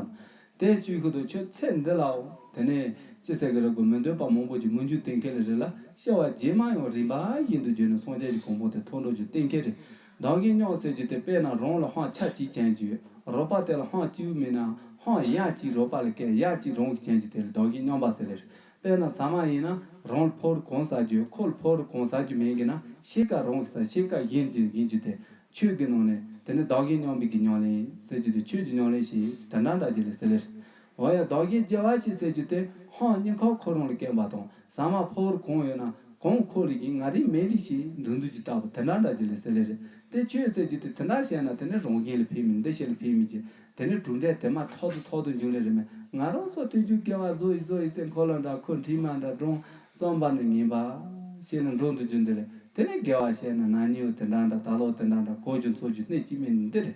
དེ་བཅུ་ཁུ་དུ་ཁྱོད་ཚེ་འདི་ལའོ་དེ་ནས་ ཅི་ཟེར་གི་རེད་གོ། མི་འདོད་པ་མང་པོ་ཅིག་མི་འཇུག་གཏན་འཁེལ་རེད་ལ། སྐྱེ་བ་རྗེས་མ་ཡང་རིམ་པ་བཞིན་དུ་བརྒྱུད་ནས་སངས་རྒྱས་ཀྱི་གོ་འཕང་དེ་ཐོབ་འགྲོ་རྒྱུ་གཏན་འཁེལ་རེད། བདག་གིས་མྱོང་ཟེར་རྒྱུ་དེ། དཔེར་ན་རང་ལ་སྤང་ཆ་གཅིག་ཅན་གྱི་རོགས་པ་དེ་ལ་སྤང་གཅིག་མིན་ན་སྤང་ཡ་གཅིག་རོགས་པ་ལ་བཀལ། ཡ་གཅིག་རང་གིས་ཅན་གྱི་དེ་ལ་བདག་གིས་མྱོང་བ་ཟེར་ལེ་རེད། དཔེར་ན་ཟ་མ་ཡིན་ན་རང་ལ་ཕོག་རུ་གང་ཟ་རྒྱུ། ཁོ་ལ་ཕོག་རུ་གང་ཟ་རྒྱུ་མེད་གི་ན་ཕྱེད་ཀ་རང་གིས་ཟ། ཕྱེད་ཀ་གཞན་གྱིས་གཞན་གྱི་དེ། ཆོས་ཀྱི་ནང་ནས་དེ་ནི་བདག་གིས་མྱོང་བའི་གི་ཉམས་ལེན་ཟེར་རྒྱུ་དེ། ཆོས་ཀྱི་ཉམས་ལེན་ཞེས་དེ་འདྲ་འདྲ་ཅིག་ལ་ཟེར་ལེ་རེད། འོ་ཡ། བདག་གིས་བརྗེ་བ་ཞིག་ཟེར་རྒྱུ་དེ། སྤང་སྙིང་ཁར་ཁོ་རང་ལ་བཀལ་བ་དང་། ཟ་མ་ཕོག་རུ་གང་ཡོད་ན་གང་ཁོ་ལ་གིས་ང་རིག་མེད་ལི་ཞེས་འདུག་འདུག་ཅིག་ལྟ་བུ་དེ་འདྲ་འདྲ་ཅིག་ལ་ཟེར་ལེ་རེད། དེ་ཆོས་ཟེར་རྒྱུ་དེ་དེ་འདྲ་བཤད་ན་དེ་ནི་རང་གཞན་ལ་ཕན་མི་འདི་ཞིག་ལ་ཕན་མི་ཅིག་དེ་ནི་གྲུབ་འབྲས་དེ་མ་ཐག་ཏུ་ཐག་ཏུ་འབྱུང་ལེ་རེད་མེད། ང་རང་ཚོ་དུས་རྒྱུན་དགེ་བ་བཟོ་ཡི་བཟོ་ཡི་ཟེར། འཁོར་ལོ་འདྲ་ཁོ་འདྲི་མ་འདྲ་འགྲོ་བསམ་པ་ནི་ངན་པ་ཞེས་ནི་འགྲོ་འདུག་རྒྱུ་འདི་རེད། དེ་ནི་དགེ་བ་བཤད་ན་ན་ནིང་དེ་འདྲ་འདྲ། ད་ལོ་དེ་འདྲ་འདྲ། གོ་རྒྱུ་འཚོ་རྒྱུ་སྣེ་གཅིག་མིན་འདི་རེད།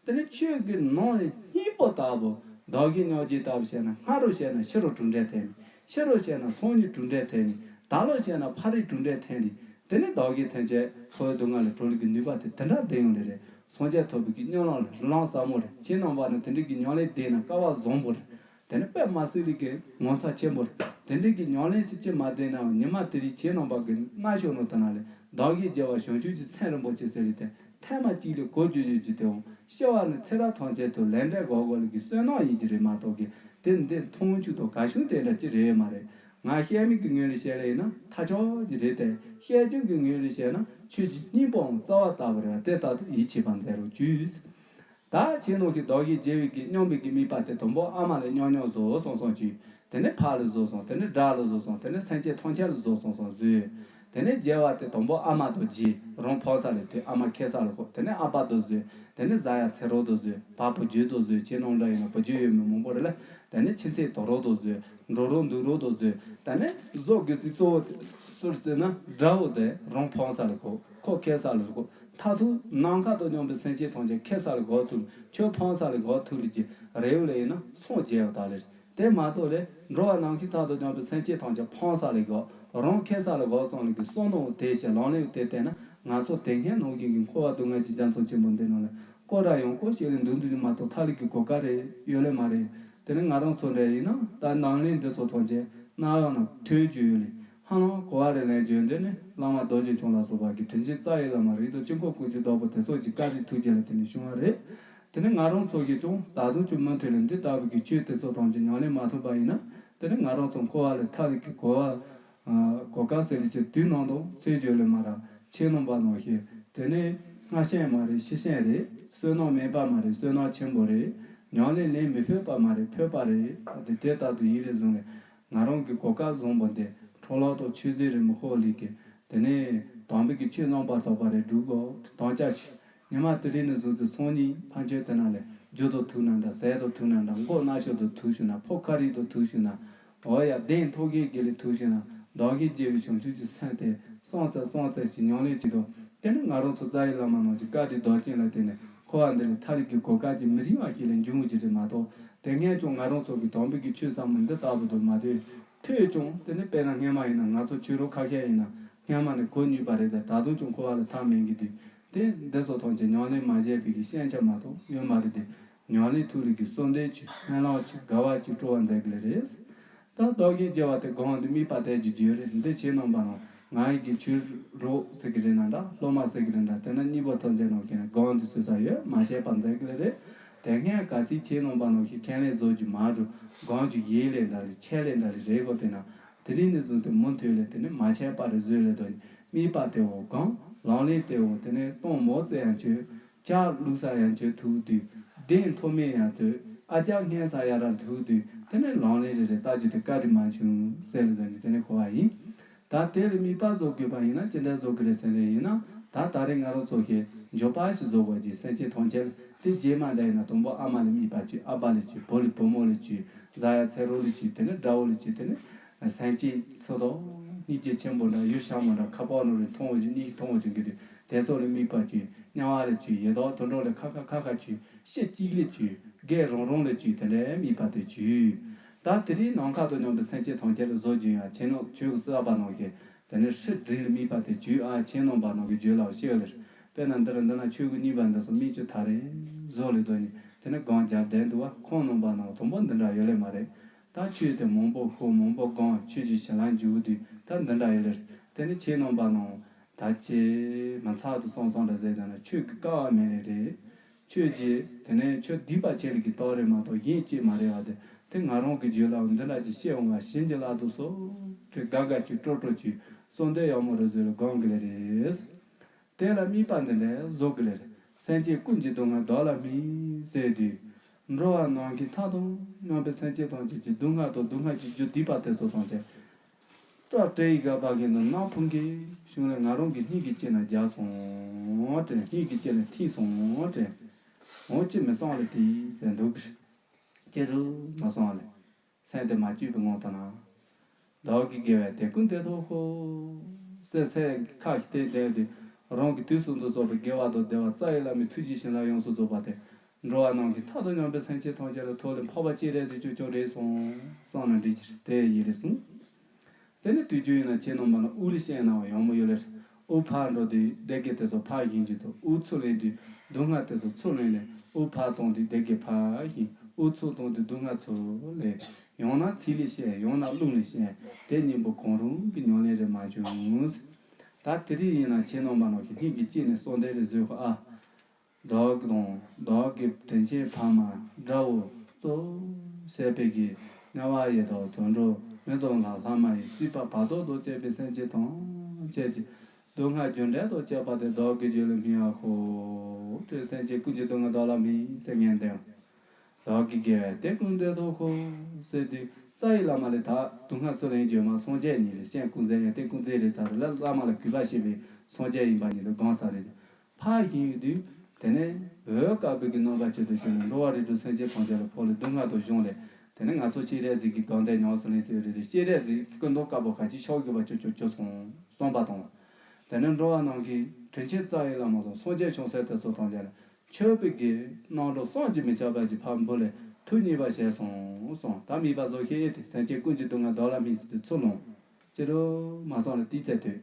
དེ་ནི་ཆོས་ཀྱི་ནང་ནས་སྙིང་པོ་ལྟ་བུ། བདག་གིས་མྱོང་རྒྱུ་ལྟ་བུ་བཤད་ན། སྔ་རུ་བཤད་ན་ཕྱི་རུ་གྲུབ་འབྲས་ཐོན་ནི། ཕྱི་རུ་བཤད་ན་སང་ཉིན་གྲུབ་འབྲས་ཐོན་ནི། ད་ལོ་བཤད་ན་ཕ་རིག་གྲུབ་འབྲས་ཐོན་ནི། དེ་ནི་བདག་གིས་ཐོན་བྱས་འཁོར་བའི་སྡུག་བསྔལ་ལས་གྲོལ་གྱི་ནུས་པ་དེ་དེ་འདྲ་ལྡན་ཡོང་ནི་རེད། སངས་རྒྱས་ཐོབ་པའི་གི་སྨོན་ལམ་ལ་རིག་ལམ་ཟབ་མོ་རེད། ཁྱེད་རྣམ་པ་ནི་དེ་འདྲའི་གི་ཉམས་ལེན་ལྡན་ན་སྐལ་བ་བཟང་པོ་རེད། དེ་ནི་དཔེ་མ་སྲིད་ལས་ཀྱི་ངོ་མཚར་ཆེན་པོ་རེད། དེ་འདྲའི་གི་ཉམས་ལེན་ཟེར་ཅི་མ་ལྡན་ནའང་ཉི་མ་དེ་རིང་ཁྱེད་རྣམ་པ་གི་རྣ་ཤོག་ནང་དུ་ན་ལས་བདག་གིས་བརྗེ་བ་བྱང་ཆུབ་ཀྱི་སེམས་རིན་པོ་ཆེ་ཟེར་རེད་དེ། ཐེངས་མ་གཅིག་ལས་གོ་རྒྱུ་ཡོད་རྒྱུ་དེའང་སྐྱེ་བ་ནས་ཚེ་རབས་ཐམས་ཅད་དུ་ལས་འབྲས་དགོས་དགོས་ལ་གི་བསོད་ནམས་ཡིན་གྱི་རེད་མ་གཏོགས་གི་དེ་འདི་མཐོང་ཆོས་དང་གལ་ཆུང་དེ་འདྲ་ཅི་རེད་མ་རེད། ང་བཤད་མི་གི་ངོས་ལ་བཤད་ལེ་ཡིན་ན་ཐ་ཆད་ཅིག་རེད་དེ། བཤད་རྒྱུ་གི་ངོས་ལ་བཤད་ན་ཆོས་ཀྱི་སྙིང་པོའང་རྩ་བ་ལྟ་བུ་རེད་བ། དེ་ལྟར་དུ་ཡིད་ཆེས་པར་མཛད་རོགས་གྱིས། ད་ཁྱེད་རྣམས་ཀྱིས་བདག་གིས་བརྗེ་བའི་གི་སྙོམས་པའི་གི་དམིགས་པ་དེ་དང་པོ་ཨ་མ་ལ་སྙོམས་སྙོམས་བཟོ་སོང་སོང་གྱིས། དེ་ནས་ཕ་ལ་བཟོ་སོང་། དེ་ནས་དགྲ་ལ་བཟོ་སོང་། དེ་ནས་སེམས་ཅན་ཐམས་ཅད་ལ་བཟོ་སོང་སོང་བཟོས། དེ་ནས་བརྗེ་བ་དེ་དང་པོ་ཨ་མ་དང་བརྗེ། རང་ཕོག་ས་ལ་དེ་ཨ་མ་ཁེ་ས་ལ་ཁོ། དེ་ནས་ཨ་ཕ་དང་བཟོས། དེ་ནས་བཟའ་ཡ་འཚོལ་རོགས་དང་བཟོས། ཕ་བུ་རྒྱུད་དང་བཟོས། ཁྱེད་རྣམས་འདྲ་ཡིན་ན་བུ་རྒྱུད་ཡོད་མེད་མང་པོ་རེད་ལ། དེ་ནས་ཁྱིམ་མཚེས་དང་རོགས་དང་བཟོས། འགྲོ་རོགས་འདུག་རོགས་དང་བཟོས། དེ་ནས་བཟོ་དགོས་ཚིག་གཙོ་བོ་དེ་སུར་ཟེར་ན་དགྲ་བོ་དེ་རང་ཕོག་ས་ལ་ཁོ། ཁོ་ཁེ་ས་ལ་ཁོ། མཐར་ཐུག་ནམ་མཁའ་དང་མཉམ་པའི་སེམས་ཅན་ཐམས་ཅད་ཁེ་ས་ལ་གོ་ཐུབ། ཁྱོད་ཕོག་ས་ལ་གོ་ཐུབ་ལེ་ཀྱི་རེ་བ་ལ་ཡིན་ན་སངས་རྒྱས་ཡོད་ད་ལེ། དེ་མ་གཏོགས་ལས་འགྲོ་བ་ནམ་མཁའི་མཐའ་དང་མཉམ་པའི་སེམས་ཅན་ཐམས་ཅད་ཕོག་ས་ལ་གོ། རང་ཁེ་ས་ལ་གོ་སོང་ལེ་གི་བསམ་བློ་དེ་བྱས་ལམ་ལས་དེ་བལྟས་ན་ང་ཚོ་དེ་སྔའི་ནང་བཞིན་གྱི་འཁོར་བ་སྡུག་བསྔལ་གྱི་རྒྱ་མཚོ་ཆེན་པོ་འདི་ནང་ལ་སྐོར་ར་ཡང་སྐོར་ཞིག་ལས་འདུག་འདུག་མ་གཏོགས་ཐར་ལུགས་ཀྱི་གོ་སྐབས་རེ་ཡོད་ལེ་མ་རེད། དེ་ནི་ང་རང་ཚོ་འདྲ་ཡིན་ན་ད་ནང་ལས་འདི་ཚོ་ཐམས་ཅད་གནང་ཡོང་ན་ཐོས་རྒྱུ་ཡོད་ལེ། ཧ་ལམ་གོ་བ་རེ་ལེན་རྒྱུ་འདི་ནི་བླ་མ་རྡོ་རྗེ་འཆང་ལ་སོགས་པ་གི་དྲིན་ཅན་རྩ་བའི་བླ་མ་རིགས་དང་དཀྱིལ་འཁོར་ཀུན་གྱི་བདག་པོ་དེ་ཚོ་གི་བཀའ་དྲིན་ཐུགས་རྗེ་ལ་བརྟེན་ནས་བྱུང་བ་རེད། དེ་ནི་ང་རང་ཚོ་གིས་ཀྱང་ད་དུང་ཀྱང་མུ་མཐུད་ལ་འདི་ལྟ་བུ་གི་ཆོས་དེ་ཚོ་ཐམས་ཅད་ཉམས་ལེན་མ་ཐུབ་པ་ཡིན་ན་དེ་ནི་ང་རང་ཚོ་འཁོར་བ་ལས་ཐར་བའི་གི་གོ་བ་གོ་སྐབས་ཟེར་ལེ་ཀྱི་དུས་ནང་དུ་ཚེ་འཇོག་ལེ་མ་ར། ཁྱེད་རྣམ་པ་ནང་བཞིན་དེ་ནི་སྔ་ཤན་མ་རེད་ཕྱི་ཤན་རེད། བསོད་ནམས་མེད་པ་མ་རེད་བསོད་ནམས་ཆེན་པོ་རེད། ཉམས་ལེན་ལེན་མི་ཕོད་པ་མ་རེད་ཕོད་པ་རེད། དེ་དེ་ལྟར་དུ་ཡིན་རེ་བཟུང་ནས་ང་རང་གི་གོ་སྐབས་བཟང་པོ་འདི་འཕྲོ་བརླག་དང་ཆོས་ཟད་རེད་མི་ཁོག་ལེ་གི་དེ་ནི་དམ་པའི་གི་ཆོས་རྣམ་པར་དག་པ་རེ་སྒྲུབ་དགོས་དམ་བཅའ་ཆོས། ཉི་མ་དེ་རིང་ནས་བཟུང་སྟེ་སང་ཉིན་ཕན་ཆད་དེ་ན་ལས་རྒྱུ་དང་ཐུག་ན་འདྲ་ཟས་དང་ཐུག་ན་འདྲ་མགོ་རྣ་ཤོག་དང་ཐུག་བྱུང་ན་ཕོ་ཁ་རིག་དང་ཐུག་བྱུང་ན་འོ་ཡ་གདན་ཐོག་གི་དགེ་ལས་ཐུག་བྱུང་ན་བདག་གིས་བརྗེ་བའི་བྱང་ཆུབ་ཀྱི་སེམས་དེ་སོང་ཙམ་སོང་ཙམ་ཞིག་ཉམས་ལེན་གྱི་དང་དེ་ནི་ང་རང་ཚོ་རྩ་བའི་བླ་མ་རྣམས་ཀྱི་བཀའ་དྲིན་རྡོ་རྗེ་ལ་བརྟེན་ནས་འཁོར་བ་འདི་ལས་ཐར་ལུགས་ཀྱི་གོ་སྐབས་ཀྱི་མི་རིང་བ་ཞིག་ལས་འབྱུང་གི་རེད་མ་གཏོགས་དེ་སྔས་ཀྱང་ང་རང་ཚོ་གི་དམ་པའི་གི་ཆོས་ཟབ་མོ་འདི་ལྟ་བུ་དུ་མ་ཐོས་ཐོས་ཀྱང་དེ་ནི་དཔེར་ན་སྔས་མ་ཡིན་ན་ང་ཚོ་ཆོས་རོགས་ཁ་ཤས་ཡིན་ན་སྔས་མ་ནས་གོ་ནུས་པ་རེད་དེ་ད་དུང་ཀྱང་འཁོར་བ་ལས་ཐར་མེད་གི་དུས། དེ་འདི་ཚོ་ཐམས་ཅད་ཉམས་ལེན་མ་བྱས་པའི་གི་ཤན་ཆ་མ་གཏོགས་ཡོད་མ་རེད་དེ། ཉམས་ལེན་ཐུགས་ལུས་ཀྱི་གསོལ་འདེབས་ཀྱི་སྨོན་ལམ་གྱི་དགའ་བ་གྱི་སྤྲོ་བ་མཛད་གི་ལེ་རེད། ད་བདག་གིས་བརྗེ་བ་དེ་གང་དུ་དམིགས་པ་དད་ཀྱི་རྒྱུ་རེད་འདི་ཁྱེད་རྣམ་པ་རྣམས་ང་ཡི་གི་ཆོས་རོགས་ཟེར་གི་རེད་ན་འདྲ་སློབ་མ་ཟེར་གི་རེད་འདྲ་དེ་ན་གཉིས་པོ་ཐམས་ཅད་རྣམས་ཀྱིས་ན་གང་དུ་ཚུད་ས་ཡོད་མ་བཤད་པ་མཛད་གི་ལེ་རེད། དེ་སྔས་གལ་སྲིད་ཁྱེད་རྣམ་པ་རྣམས་ཀྱིས་ཁས་ལེན་བཟོ་རྒྱུ་མ་འགྲོ་གང་རྒྱུ་ཡིད་ལས་འདྲ་རེད་ཆད་ལས་འདྲ་རེད་རེད་གོ་དེ་ན། དེ་རིང་ནས་བཟུང་སྟེ་མུ་མཐུད་ལས་དེ་ནི་མ་ཆད་པར་བཟོས་ལས་དོ་ནི་དམིགས་པ་དེ་འོ་གང་ལམ་ལས་དེ་འོ་དེ་ནི་གཏོང་མོ་ཟེར་ཡང་བྱོས། ལྕགས་བླུགས་ས་ཡང་བྱོས་ཐུག་དུས་གདན་མཐོ་དམན་ཡང་ཐོས་ཨ་ལྕགས་སྙན་ས་ཡ་ར་ཐུག་དུས་དེ་ནི་ལམ་ལས་རེ་རེ་ལྟ་རྒྱུ་དེ་བཀའ་དྲིན་མ་བྱུང་ཟེར་ལས་དོ་ནི་དེ་ནི་གོ་བ་ཡིན། ད་དེ་ལ་དམིགས་པ་བཟོ་དགོས་པ་ཡིན་ན་ཅི་འདྲ་བཟོ་དགོས་རེད་ཟེར་ལས་ཡིན་ན་ད་ད་རེས་ང་རང་ཚོ་ཞེས་འཇོག་པ་ཞིག་བཟོ་དགོས་ཀྱི་སེམས་ཅན་ཐམས་ཅད་ལ་དེ་རྗེས་མ་འདྲ་ཡིན་ན་དང་པོ་ཨ་མ་ལ་དམིགས་པ་བྱོས་ཨ་ཕ་ལ་བྱོས་བུ་ལ་བུ་མོ་ལ་བྱོས་བཟའ་ཡ་ཚེ་རོགས་ལ་བྱོས་དེ་ནི་དགྲ་བོ་ལ་བྱོས་དེ་ནི། སེམས་ཅན་སུ་དང་སྙིང་རྗེ་ཆེན་པོ་འདྲ་ཡུལ་ཤ་མོ་འདྲ་ཁ་པར་ནང་རེ་མཐོང་བ་བྱུང་གཉིད་མཐོང་བ་བྱུང་གི་དུས་དེ་ཚོ་ལ་དམིགས་པ་བྱོས་དམྱལ་བ་ལ་བྱོས་ཡི་དྭགས་དུད་འགྲོ་ལ་ཁ་ཁ་ཁ་ཁ་བྱོས་ཤི་གཅིག་ལ་བྱོས་རྒས་རང་རང་ལ་བྱོས་དེ་འདྲའི་དམིགས་པ་དེ་བྱོས། ད་དེ་རིང་ནམ་མཁའ་དང་མཉམ་པའི་སེམས་ཅན་ཐམས་ཅད་ལ་བཟོ་བྱོས་ཡང་ཁྱེད་རྣམས་ཆོས་ཀྱི་བསླབ་པ་ནང་བཞིན་དེ་ནས་ཧྲི་སྒྲིལ་ལ་དམིགས་པ་དེ་བྱོས་ཨ་ཁྱེད་རྣམ་པ་རྣམས་ཀྱི་བརྗོད་ལ་ཤེས་ལེར་དཔེར་ན་འདིར་འདི་ན་ཆོས་ཀྱི་དམིགས་པ་འདི་ཚོ་མིག་ཆུ་ཐག་རིང་བཟོ་ལས་དོ་ནི་དེ་ནས་གང་རྒྱབ་བསྡད་འདུག་བ་ཁོང་རྣམ་པ་རྣམས་དང་པོ་འདི་འདྲ་ཡོད་ལེ་མ་རེད། ད་ཆོས་དེ་མང་པོ་ཤོད་མང་པོ་སྒོམ་ཆོས་ཀྱི་བྱིན་རླབས་འཇུག་དུས་ད་འདི་འདྲ་ཡོད་ལེ་རེད། དེ་ནི་ཁྱེད་རྣམ་པ་རྣམས་ད་ཅི་མི་ཚར་དུ་སོང་སོང་འདྲ་ཟེར་དང་ན་ཆོས་ཀྱི་དཀའ་བ་མེད་ལེ་རེད། ཆོས་ཀྱི་དེ་ནས་ཆོས་སྡིག་པ་ཆེ་ལ་གི་རྟགས་རེད་མ་གཏོགས་གཞན་ཅིག་མ་རེད་བ། དེ་དེ་ང་རང་གི་རྒྱུད་ལ་འདི་འདྲ་ཅིག་བཤད་འོང་བ་བྱིན་གྱིས་བརླབ་ཏུ་གསོལ་དྲི་དགའ་དགའ་ཅིག་སྤྲོ་སྤྲོ་ཅིག་གསོལ་འདེབས་ཡག་མོ་རེ་བཟོས་ལ་སྒོམ་གི་ལེ་རེད། དེ་ལ་དམིགས་པ་འདི་འདྲ་བཟོ་དགོས་ལེ། སེམས་ཅན་ཀུན་གྱི་སྡུག་བསྔལ་བདག་ལ་སྨིན་ཟེར་དུས། འགྲོ་བ་ནམ་མཁའི་མཐའ་དང་མཉམ་པའི་སེམས་ཅན་ཐམས་ཅད་ཀྱི་སྡུག་བསྔལ་དང་སྡུག་བསྔལ་གྱི་རྒྱུ་སྡིག་པ་དེ་ཚོ་ཐམས་ཅད་སྐྲ་བྲེགས་ཡི་ག་པ་གི་ནང་ནམ་ཕུང་གི་གཞུང་ལས་ང་རང་གི་སྙིང་གི་དཀྱིལ་ན་རྒྱག་སོང་དྲན། སྙིང་གི་དཀྱིལ་ནས་ཐིམ་སོང་དྲན། འོ་ཅི་མི་སོང་ལེ་དེ་ཟེར་འདུག་གི་ཅི་རུ་མ་སོང་ལེ། སེམས་དེ་མ་བཅོས་པའི་ངང་དུ་ན། བདག་གི་དགེ་བས་དེ་ཀུན་འདེབས་ཐོབ་ཤོག་ཟེར་སེམས་ཁ་ཞིག་བསྟན་བསྡད་དུས། རང་གི་དུས་གསུམ་དུ་རྫོགས་པའི་དགེ་བ་དང་བདེ་བ་རྩ་བའི་བླ་མའི་ཐུགས་རྗེ་བྱིན་རླབས་ཡོངས་སུ་རྫོགས་པ་དེ། འགྲོ་བ་རྣམས་ཀྱི་མཐའ་དང་མཉམ་པའི་སེམས་ཅན་ཐམས་ཅད་ལ་ཐོབ་ལེ་འཕགས་པ་སྤྱན་རས་གཟིགས་ཀྱང་ཀྱང་རེད་སོང་བསམ་ན་འགྲིག་གི་རེད་དེ་ཡིན་རེད་གསུངས། དེ་ནས་དུས་རྒྱུན་ཡིན་ན་ཁྱེད་རྣམ་པ་ན་དབུགས་ལས་བཤད་གནང་བ་ཡང་མོ་ཡོད་ལེ། དབུགས་ཕར་འགྲོ་དུས་བདེ་དགེ་དེ་ཚོ་ཕར་ཞིང་རྒྱུ་དང་དབུགས་ཚུར་ལེན་དུས་སྡུག་བསྔལ་དེ་ཚོ་ཚུར་ལེན་ལེ། དབུགས་ཕར་གཏོང་དུས་བདེ་དགེ་ཕར་ཞིང་དབུགས་ཚུར་གཏོང་དུས་སྡུག་བསྔལ་ཚུར་ལེན། ཡང་ན་ཚིག་ལས་བཤད་ཡང་ན་རླུང་ལས་བཤད་དེ་གཉིས་པོ་གང་རུང་གི་ཉམས་ལེན་རེ་མ་བྱུང་། ད་དེ་རིང་ཡིན་ན་ཁྱེད་རྣམ་པ་ནང་གི་སྙིང་གི་དཀྱིལ་ནས་གསོལ་འདེབས་རེ་བཟོས་ཤོག་ཨ། བདག་དང་བདག་གི་དྲིན་ཆེན་ཕ་མ་དགྲ་བོ་གཙོ་བྱས་པའི་གི་དམྱལ་བ་ཡི་དྭགས་དུད་འགྲོ་མི་དང་ལྷ་ལྷ་མ་ཡིན་སྲིད་པ་བར་དོ་དང་བཅས་པའི་སེམས་ཅན་ཐམས་ཅད་ཀྱི་སྡུག་བསྔལ་རྒྱུ་འབྲས་དང་བཅས་པ་དེ་བདག་གི་རྒྱུད་ལ་སྨིན་ཡག་ཤོག་ཅེས་སེམས་ཅན་ཀུན་གྱི་སྡུག་བསྔལ་བདག་ལ་སྨིན་ཟེར་ངན་འདོན། བདག་གི་དགེ་བས་དེ་ཀུན་འདེབས་ཐོབ་ཤོག་ཟེར་དུས་རྩ་བའི་བླ་མ་ལས་ད་སྡུག་བསྔལ་ཚུར་ལེན་རྒྱུ་མ་སངས་རྒྱས་ཉིད་ལས་སྤྱན་ཀུན་མཛེས་ཡང་དེ་ཀུན་མཛེས་རེད་ཚར་ལ་བླ་མ་ལ་གུས་པ་བྱེད་པའི་སངས་རྒྱས་ཡིན་པ་ཉིད་དུ་སྒོམ་ཚར་རེད། ཕར་ཞིང་ཡོད་དུས། དེ་ནས་འོད་དཀར་པོའི་གི་རྣམ་པ་ཅན་དུ་བྱོན་ནས་འགྲོ་བ་རིགས་དྲུག་སེམས་ཅན་ཐམས་ཅད་ལ་ཕོག་ལས་སྡུག་བསྔལ་དང་གཞན་ལས། དེ་ནས་ང་ཚོ་སྤྱན་རས་གཟིགས་ཀྱི་དགའ་ལྡན་ཉམས་སུ་ལེན་ཟེར་བའི་རིགས་དེ་སྤྱན་རས་གཟིགས་ཀྱི་སྐུ་མདོག་དཀར་པོ་ག་ཅི་ཤོག་དགོས་པ་ཅོ་ཅོ་ཅོ་སོང་གསུངས་པ་དང་། དེ་ནས་འགྲོ་བ་རྣམས་ཀྱི་དྲིན་ཆེན་རྩ་བའི་བླ་མ་དང་སངས་རྒྱས་བྱང་སེམས་དེ་ཚོ་ཐམས་ཅད་ལ་མཆོད་པའི་གི་རྣམ་གྲངས་བསམ་གྱིས་མི་ཁྱབ་པ་ཅིག་ཕར་འབུལ་ལས་ཐུགས་མཉེས་པ་བྱས་སོང་གསུངས། ད་དམིགས་པ་བཟོ་ཤེས་ཏེ་སེམས་ཅན་ཀུན་གྱི་སྡུག་བསྔལ་བདག་ལ་སྨིན་ཟེར་དུས་ཚུར་ལོངས། ཅི་རུ་མ་སོང་ལ་ཏི་ཙེ་ཐོས།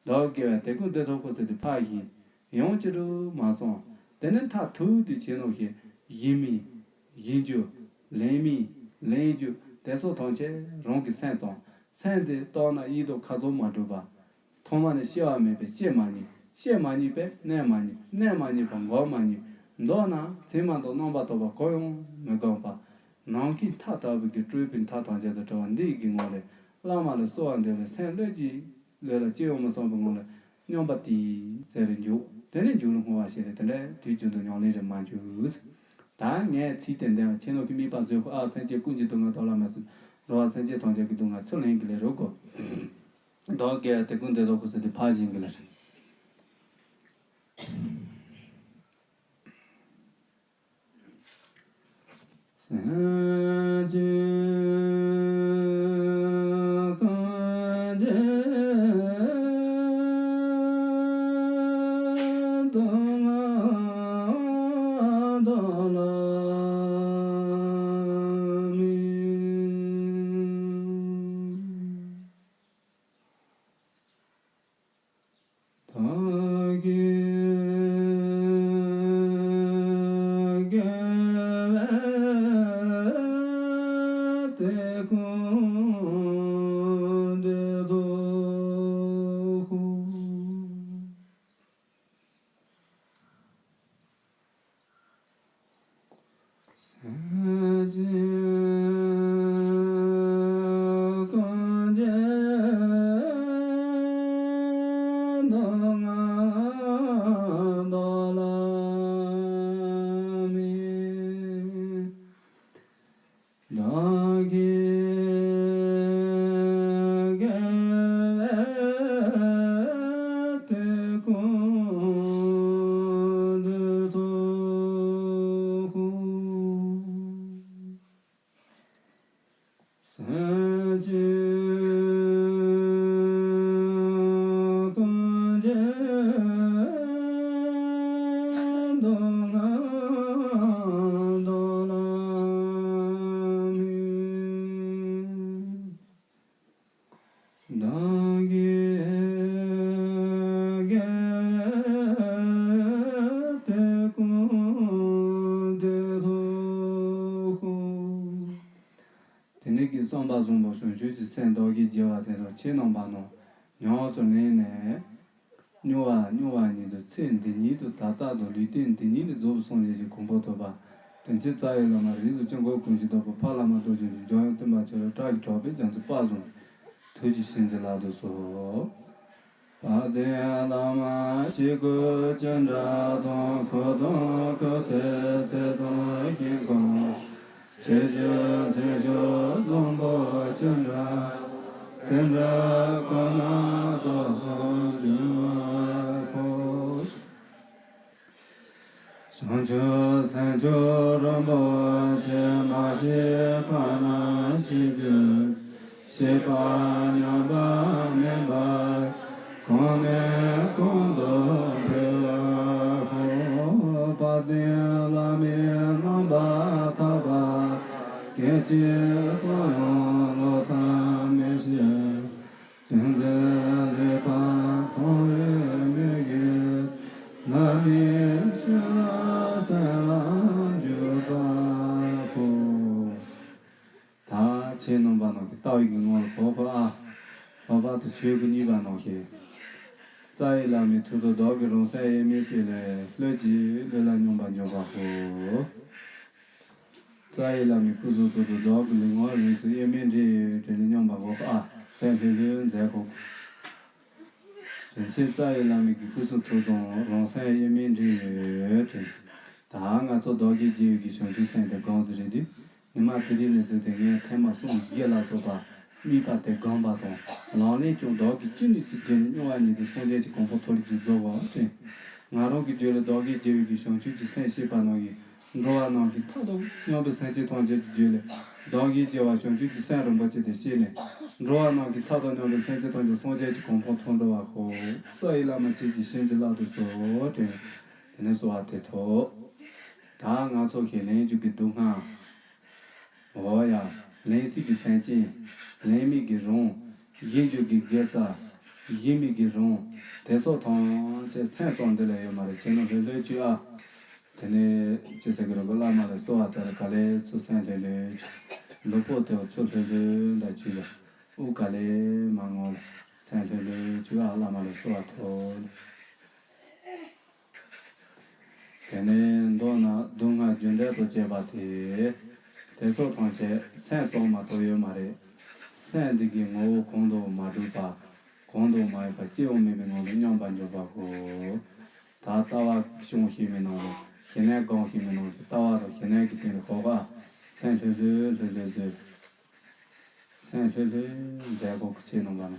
བདག་དགེ་བས་དེ་ཀུན་འདེབས་ཐོབ་ཤོག་ཟེར་དུས་ཕར་ཞིང་ཡང་ཅི་རུ་མ་སོང་། དེ་ནས་མཐར་ཐུག་དུས་ཁྱེད་རྣམས་ཀྱི་ཞིང་སྨིན། ཞིང་རྒྱུ། ལས་སྨིན། ལས་རྒྱུ། དེ་སོགས་ཐམས་ཅད་རང་གི་སེམས་ཙམ། སེམས་དེ་རྟོགས་ན་ཡིད་དང་ཁ་ཚོན་མ་གྲུབ་པ། ཐོག་མ་ནས་སྐྱེ་བ་མེད་པས་སྐྱེ་མ་ནུས། སྐྱེ་མ་ནུས་པས་གནས་མ་ནུས། གནས་མ་ནུས་པས་འགོག་མ་ནུས། མདོར་ན་མཚན་མ་དང་རྣམ་པར་རྟོག་པ་གང་ཡང་མི་འགག་པ། ནམ་མཁའི་མཐའ་ལྟ་བུ་གི་སྤྲུལ་པའི་མཐའ་ཐམས་ཅད་དང་བྲལ་བ་འདི་ཡི་གི་ངང་ལས་བླ་མ་ལ་གསོལ་བ་འདེབས་ལ་སེམས་བློས་ཀྱིས་ལས་ལ་ཅི་ཡང་མི་བསམ་པའི་ངང་ལ་སྙོམས་པར་ཏིག་ཙེ་རེ་འཇུག་དེ་ནས་མཇུག་ལ་བསྔོ་བ་བྱས་ཏེ་དེ་འདྲའི་དུས་རྒྱུན་དུ་ཉམས་ལེན་རེ་མ་འཇུག་ད་ངས་ཚིག་དེ་འདོན་པ་ཁྱེད་རྣམས་ཀྱི་དམིགས་པ་མཛོད་ཤོག་ཨ། སེམས་ཅན་ཀུན་གྱི་སྡུག་བསྔལ་བདག་ལ་མ་སྨིན། འགྲོ་བ་སེམས་ཅན་ཐམས་ཅད་ཀྱི་སྡུག་བསྔལ་ཚུར་ལེན་གྱི་ལས་རོགས་གོ། བདག་གིས་དེ་ཀུན་འདེབས་ཐོབ་ཤོག་ཟེར་དུས་ཕར་ཞིང་གི་ལས་རེད། སེམས་ཅན་ཀུན་གྱི་སྡུག་བསྔལ་བདག་ལ་སྨིན། བདག་གི་དགེ་བས་དེ་ཀུན་འདེབས་ཐོབ་ཤོག་སེམས་ཅན་ཀུན་གྱི་སྡུག་བསྔལ་བདག་ལ་སྨིན། བདག་གི་དགེ་བས་དེ་ཀུན་འདེབས་ཐོབ་ཤོག་སེམས་ཅན་ཀུན་གྱི་སྡུག་བསྔལ་བདག་ལ་སྨིན། བདག་གི་དགེ་བས་དེ་ཀུན་འདེབས་ཐོབ་ཤོག་དེ་ནས་གི་ ཀྱི་སེམས་བདག་གིས་བགྱི་བ་དེ་དང་ཁྱེད་རྣམ་པ་རྣམས་ཉམས་སུ་ལེན་ནས། མྱོང་བ་མྱོང་བ་ཉིད་དུ་ཚེ་འདི་ཉིད་དུ་ད་ལྟ་དང་ལུས་རྟེན་འདི་ཉིད་ནས་རྫོགས་པའི་སངས་རྒྱས་ཀྱི་གོ་འཕང་ཐོབ་པ། དྲིན་ཅན་རྩ་བའི་བླ་མ་རིགས་དྲུག་དཀྱིལ་འཁོར་ཀུན་གྱི་བདག་པོ་ཕ་བླ་མ་རྡོ་རྗེ་འཇམ་དབྱངས་སྟོན་པ་ཆེན་པོ་བཀྲ་ཤིས་གྲགས་པའི་རྒྱ་མཚོ་དཔལ་བཟང་ཐུགས་ཀྱི་བྱིན་གྱིས་བརླབ་ཏུ་གསོལ། དཔལ་ལྡན་བླ་མ་ཆོས་སྐུ་ཅི་འདྲ་དང་། ཁུ་དང་ཁུ་ཚུར་ཚད་དང་ཤིང་ཁམས། ཆོས་ཀྱི་མཚན་མཆོག་བཟང་པོ་ཅི་འདྲ། དེ་འདྲ་ཁོ་ན་རྟོགས་སུ་འབྱུང་བར་ཤོག། བྱང་ཆུབ་སེམས་མཆོག་རིན་པོ་ཆེ། མ་ཤེས་པ་ན་ཤེས་རྒྱུ། ཤེས་པ་ཉམས་པ་མིན་པ། གོང་ནས་གོང་དུ་འཕེལ་ལ་ཤོག། དཔལ་ལྡན་བླ་མའི་རྣམ་པར་ཐར་པ། སྐད་ཅིག་ཙམ་ཡང་ལོག་ཐབས་མེད་ཞིང་། ཅི་མཛད་ལེགས་པར་མཐོང་བའི་མོས་གུས། བླ་མའི་ཞབས་ལ་གསོལ་ལ་འཇུག་པ་ཤོག། ད་ཁྱེད་རྣམ་པ་རྣམས་ཀྱིས་ལྟ་བའི་གི་ངོ་ལ་གོ་གོ་ཨ། ལྷག་པར་དུ་ཆོས་སྐུ་གཉིས་པ་རྣམས་ཀྱིས། རྩ་བའི་བླ་མའི་ཐུགས་སུ་བདག་གི་རང་སེམས་དབྱེར་མེད་བྱས་ལ་ལྷོད་ཀྱིས་ལྷོད་ལ་སྙོམས་པར་འཇུག་པ་ཤོག། རྩ་བའི་བླ་མའི་སྐུ་གསུང་ཐུགས་སུ་བདག་གི་ལུས་ངག་ཡིད་གསུམ་དབྱེར་མེད་འདྲེས་ཡོད་དྲན་ནས་སྙོམས་པར་འཇུག་པ་ཨ། སེམས་ལྷོད་ལྷོད་མཛད་གོ། དྲིན་ཅན་རྩ་བའི་བླ་མའི་གི་སྐུ་གསུང་ཐུགས་དང་རང་སེམས་དབྱེར་མེད་འདྲེས་ཡོད་དྲན། ད་ང་ཚོ་བདག་གིས་བགྱིས་པའི་གི་བྱང་ཆུབ་སེམས་དེ་སྒོམ་ཟེར་རེད་དུས། ཉི་མ་དེ་རིང་ནས་བཟུང་སྟེ་ངས་ཐེངས་མ་གསུམ་བཞི་ལ་སོགས་པ་དམིགས་པ་དེ་སྒོམ་པ་དང་། ལག་ལེན་ཀྱང་བདག་གིས་ཅི་ནུས་སུ་བགྱིས་ནས་མྱོང་བ་ཉིད་དུ་སངས་རྒྱས་ཀྱི་གོ་འཕང་ཐོབ་རྒྱུ་རྫོགས་པ་དྲན། ང་རང་གི་རྒྱུད་ལ་བདག་གིས་བགྱིས་པའི་གི་བྱང་ཆུབ་ཀྱི་སེམས་ཤེས་པ་རྣམས་ཀྱིས། འགྲོ་བ་རྣམས་ཀྱི་མཐའ་དང་མཉམ་པའི་སེམས་ཅན་ཐམས་ཅད་ཀྱི་རྒྱུད་ལ། བདག་གིས་བགྱིས་པ་བྱང་ཆུབ་ཀྱི་སེམས་རིན་པོ་ཆེ་དེ་ཤེས་ནས། འགྲོ་བ་རྣམས་ཀྱི་མཐའ་དང་མཉམ་པའི་སེམས་ཅན་ཐམས་ཅད་སངས་རྒྱས་ཀྱི་གོ་འཕང་ཐོབ་འགྲོ་བར་ཤོག། རྩ་བའི་བླ་མ་ཁྱེད་ཀྱི་བྱིན་གྱིས་བརླབ་ཏུ་གསོལ་དྲན། དེ་ནས་གསོལ་བ་དེ་ཐོབ། ད་ང་ཚོ་གིས་ལེན་རྒྱུ་གི་སྡུག་བསྔལ། འོ་ཡ། ལེན་སྲིད་ཀྱི་སེམས་ཅན། ལེན་མེད་ཀྱི་རང་། བཞེས་རྒྱུ་གི་དགེ་རྩ། བཞེས་མེད་ཀྱི་རང་། དེ་སོགས་ཐམས་ཅད་སེམས་ཙམ་འདི་ལ་ཡོད་མ་རེད། ཁྱེད་རྣམས་ལྷོད་ལྷོད་བྱོས་ཨ། དེ་ནས་ཅི་ཟེར་གི་རེད་གོ། བླ་མ་ལ་གསོལ་བ་དེ་ལ་ག་ལེར་ཚུར་སེམས་ལྷོད་ལྷོད་བྱོས། ལུས་པོ་དེ་ཚུར་ལྷོད་ལྷོད་འདྲ་བྱོས་ལ། དབུགས་ག་ལེར་མར་ངོ་ལ། སེམས་ལྷོད་ལྷོད་བྱོས་ཨ། བླ་མ་ལ་གསོལ་བ་ཐོབ། དེ་ནས་མདོར་ན་སྡུག་བསྔལ་རྒྱུ་འབྲས་དང་བཅས་པ་དེ། དེ་ཚོ་ཐམས་ཅད་སེམས་ཙམ་མ་གཏོགས་ཡོད་མ་རེད། སེམས་འདི་གི་ངོ་བོ་གང་དུ་མ་གྲུབ་པ། གང་དུ་མ་ཡོད་པ་སྐྱེ་བ་མེད་པའི་ངང་ལ་སྙོམས་པར་འཇུག་པ་གོ། ད་ལྟ་བ་བྱུང་ཤེས་མི་ནང་ལ་ཞི་གནས་སྒོམ་ཤེས་མི་ནང་གི་ལྟ་བ་དང་ཞི་གནས་ཀྱི་སྟེང་ལ་གོ་ག། སེམས་ལྷོད་ལྷོད་ལྷོད་ལྷོད་བཟོས། སེམས་ལྷོད་ལྷོད་མཛད་དགོས་ཀྱི་ཆེད་ནང་པ་ན།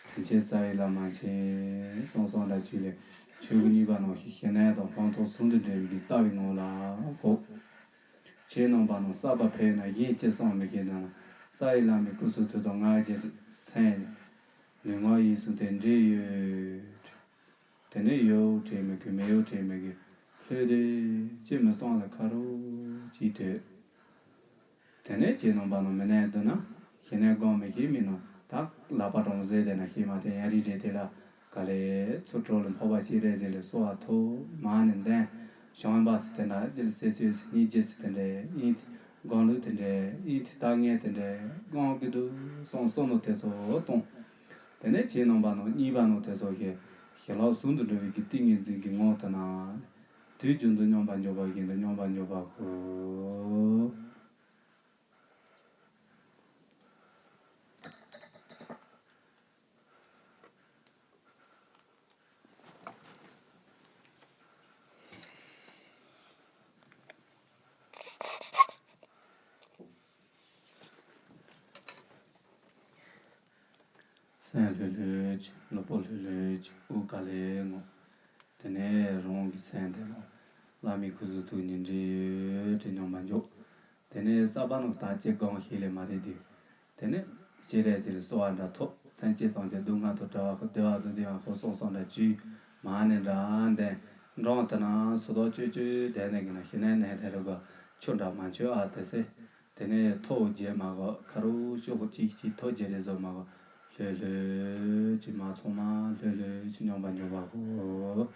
དྲིན་ཅན་རྩ་བའི་བླ་མ་མཁྱེན། གསུངས་གསུངས་འདྲ་བྱས་ལས་ཆོས་སྐུ་གཉིས་པ་ནང་བཞིན་ཞི་གནས་དང་སྤངས་རྟོགས་ཟུང་དུ་འབྲེལ་བའི་གི་ལྟ་བའི་ངང་ལ་གོ། ཆོས་ནང་པ་ནང་བསགས་པ་འཕེལ་ན་གཞན་ཅི་བསམ་མི་ཁྱེད་ན། རྩ་བའི་བླ་མའི་སྐུ་གསུང་ཐུགས་དང་ང་རྒྱལ་སེམས། ལུས་ངག་ཡིད་གསུམ་དེ་འདྲེས་ཡོད། དེ་ནས་ཡོད་དྲན་མི་དགོས། མེད་ཡོད་དྲན་མི་དགོས། ལྷོད་དེ་ཅི་མི་སོང་ལ་ཁ་རུ་ཅིག་སྡོད། དེ་ནས་ཁྱེད་རྣམ་པ་ནང་མི་ནས་འདུག་ན། ཞི་གནས་སྒོམ་མི་ཤེས་མི་ནང་ད་ལག་པ་དྲང་ཟེར་དེ་ན་ཤེས་མ་དེ་ཡང་རིག་རེད་དེ་ལ། ག་ལེ་ཚུར་གྲོགས་ལ་འཕགས་པ་སྤྱན་རས་གཟིགས་ལ་གསོལ་བ་ཐོབ། མ་ནི་འདན་བྱང་པ་སི་དེ་འདྲ་རྒྱལ་སྲས་ཚོས་སྙིང་རྗེ་སི་དེ་འདྲ་ཡིན་ཏེ། སྒོམ་ལུགས་དེ་འདྲ་ཡིན་ཏེ། ལྟ་ངན་དེ་འདྲ་སྒོམ་གི་འདུག་སོང་སོང་ནོ་དེ་ཚོ་གཏོང་། དེ་ནས་ཁྱེད་རྣམ་པ་ནང་གཉིས་པ་ནང་དེ་ཚོ་ཞི་ཞི་ལྷག་ཟུང་དུ་འབྲེལ་བའི་གི་ཏིང་ངེ་འཛིན་གྱི་ངང་དུ་ན། དུས་རྒྱུན་དུ་སྙོམས་པར་འཇུག་པ་བཞིན་དུ་སྙོམས་པར་འཇུག་པ་ཤོག། སེམས་ལྷོད་ལྷོད་བྱས། ལུས་པོ་ལྷོད་ལྷོད་བྱས། དབུགས་ག་ལེར་རྔུབ། དེ་ནས་རང་གི་སེམས་དེ་ལ་བླ་མའི་སྐུ་གཟུགས་ཐུགས་ཉིད་འདྲེས་ཡོད་དྲན་སྙོམས་པར་འཇུག། དེ་ནས་བསགས་པ་ནང་ལྟ་ཅི་སྒོམ་ཤེས་ལེ་མ་རེད་དེ། དེ་ནས་སྤྱན་རས་གཟིགས་ལ་གསོལ་བ་འདྲ་ཐོབ། སེམས་ཅན་ཐམས་ཅད་སྡུག་བསྔལ་དང་བྲལ་བ་ཁོ་བདེ་བ་དང་ལྡན་པ་ཁོ་སོང་སོང་འདྲ་བྱས། མ་ནི་འདྲ་འདན་འགྲོ་དེ་ན་སོ་ཐོག་ཅོ་ཅོ་དེ་ནས་གི་ན་ཞི་གནས་ནས་དེ་རུ་གོ་ཆོ་འདྲ་མ་ཆོ་ཨ་དེ་སེ། དེ་ནས་ཐོ་རྒྱས་མ་གོ་ཁ་རུ་ཤོག་ཅིག་ཅིག་ཐོ་རྒྱས་རེ་བཟོ་མ་གོ་ལྷོད་ལྷོད་ཅིག་མ་ཚང་མ་ལྷོད་ལྷོད་ཅིག་སྙོམས་པར་འཇུག་པ་གོ།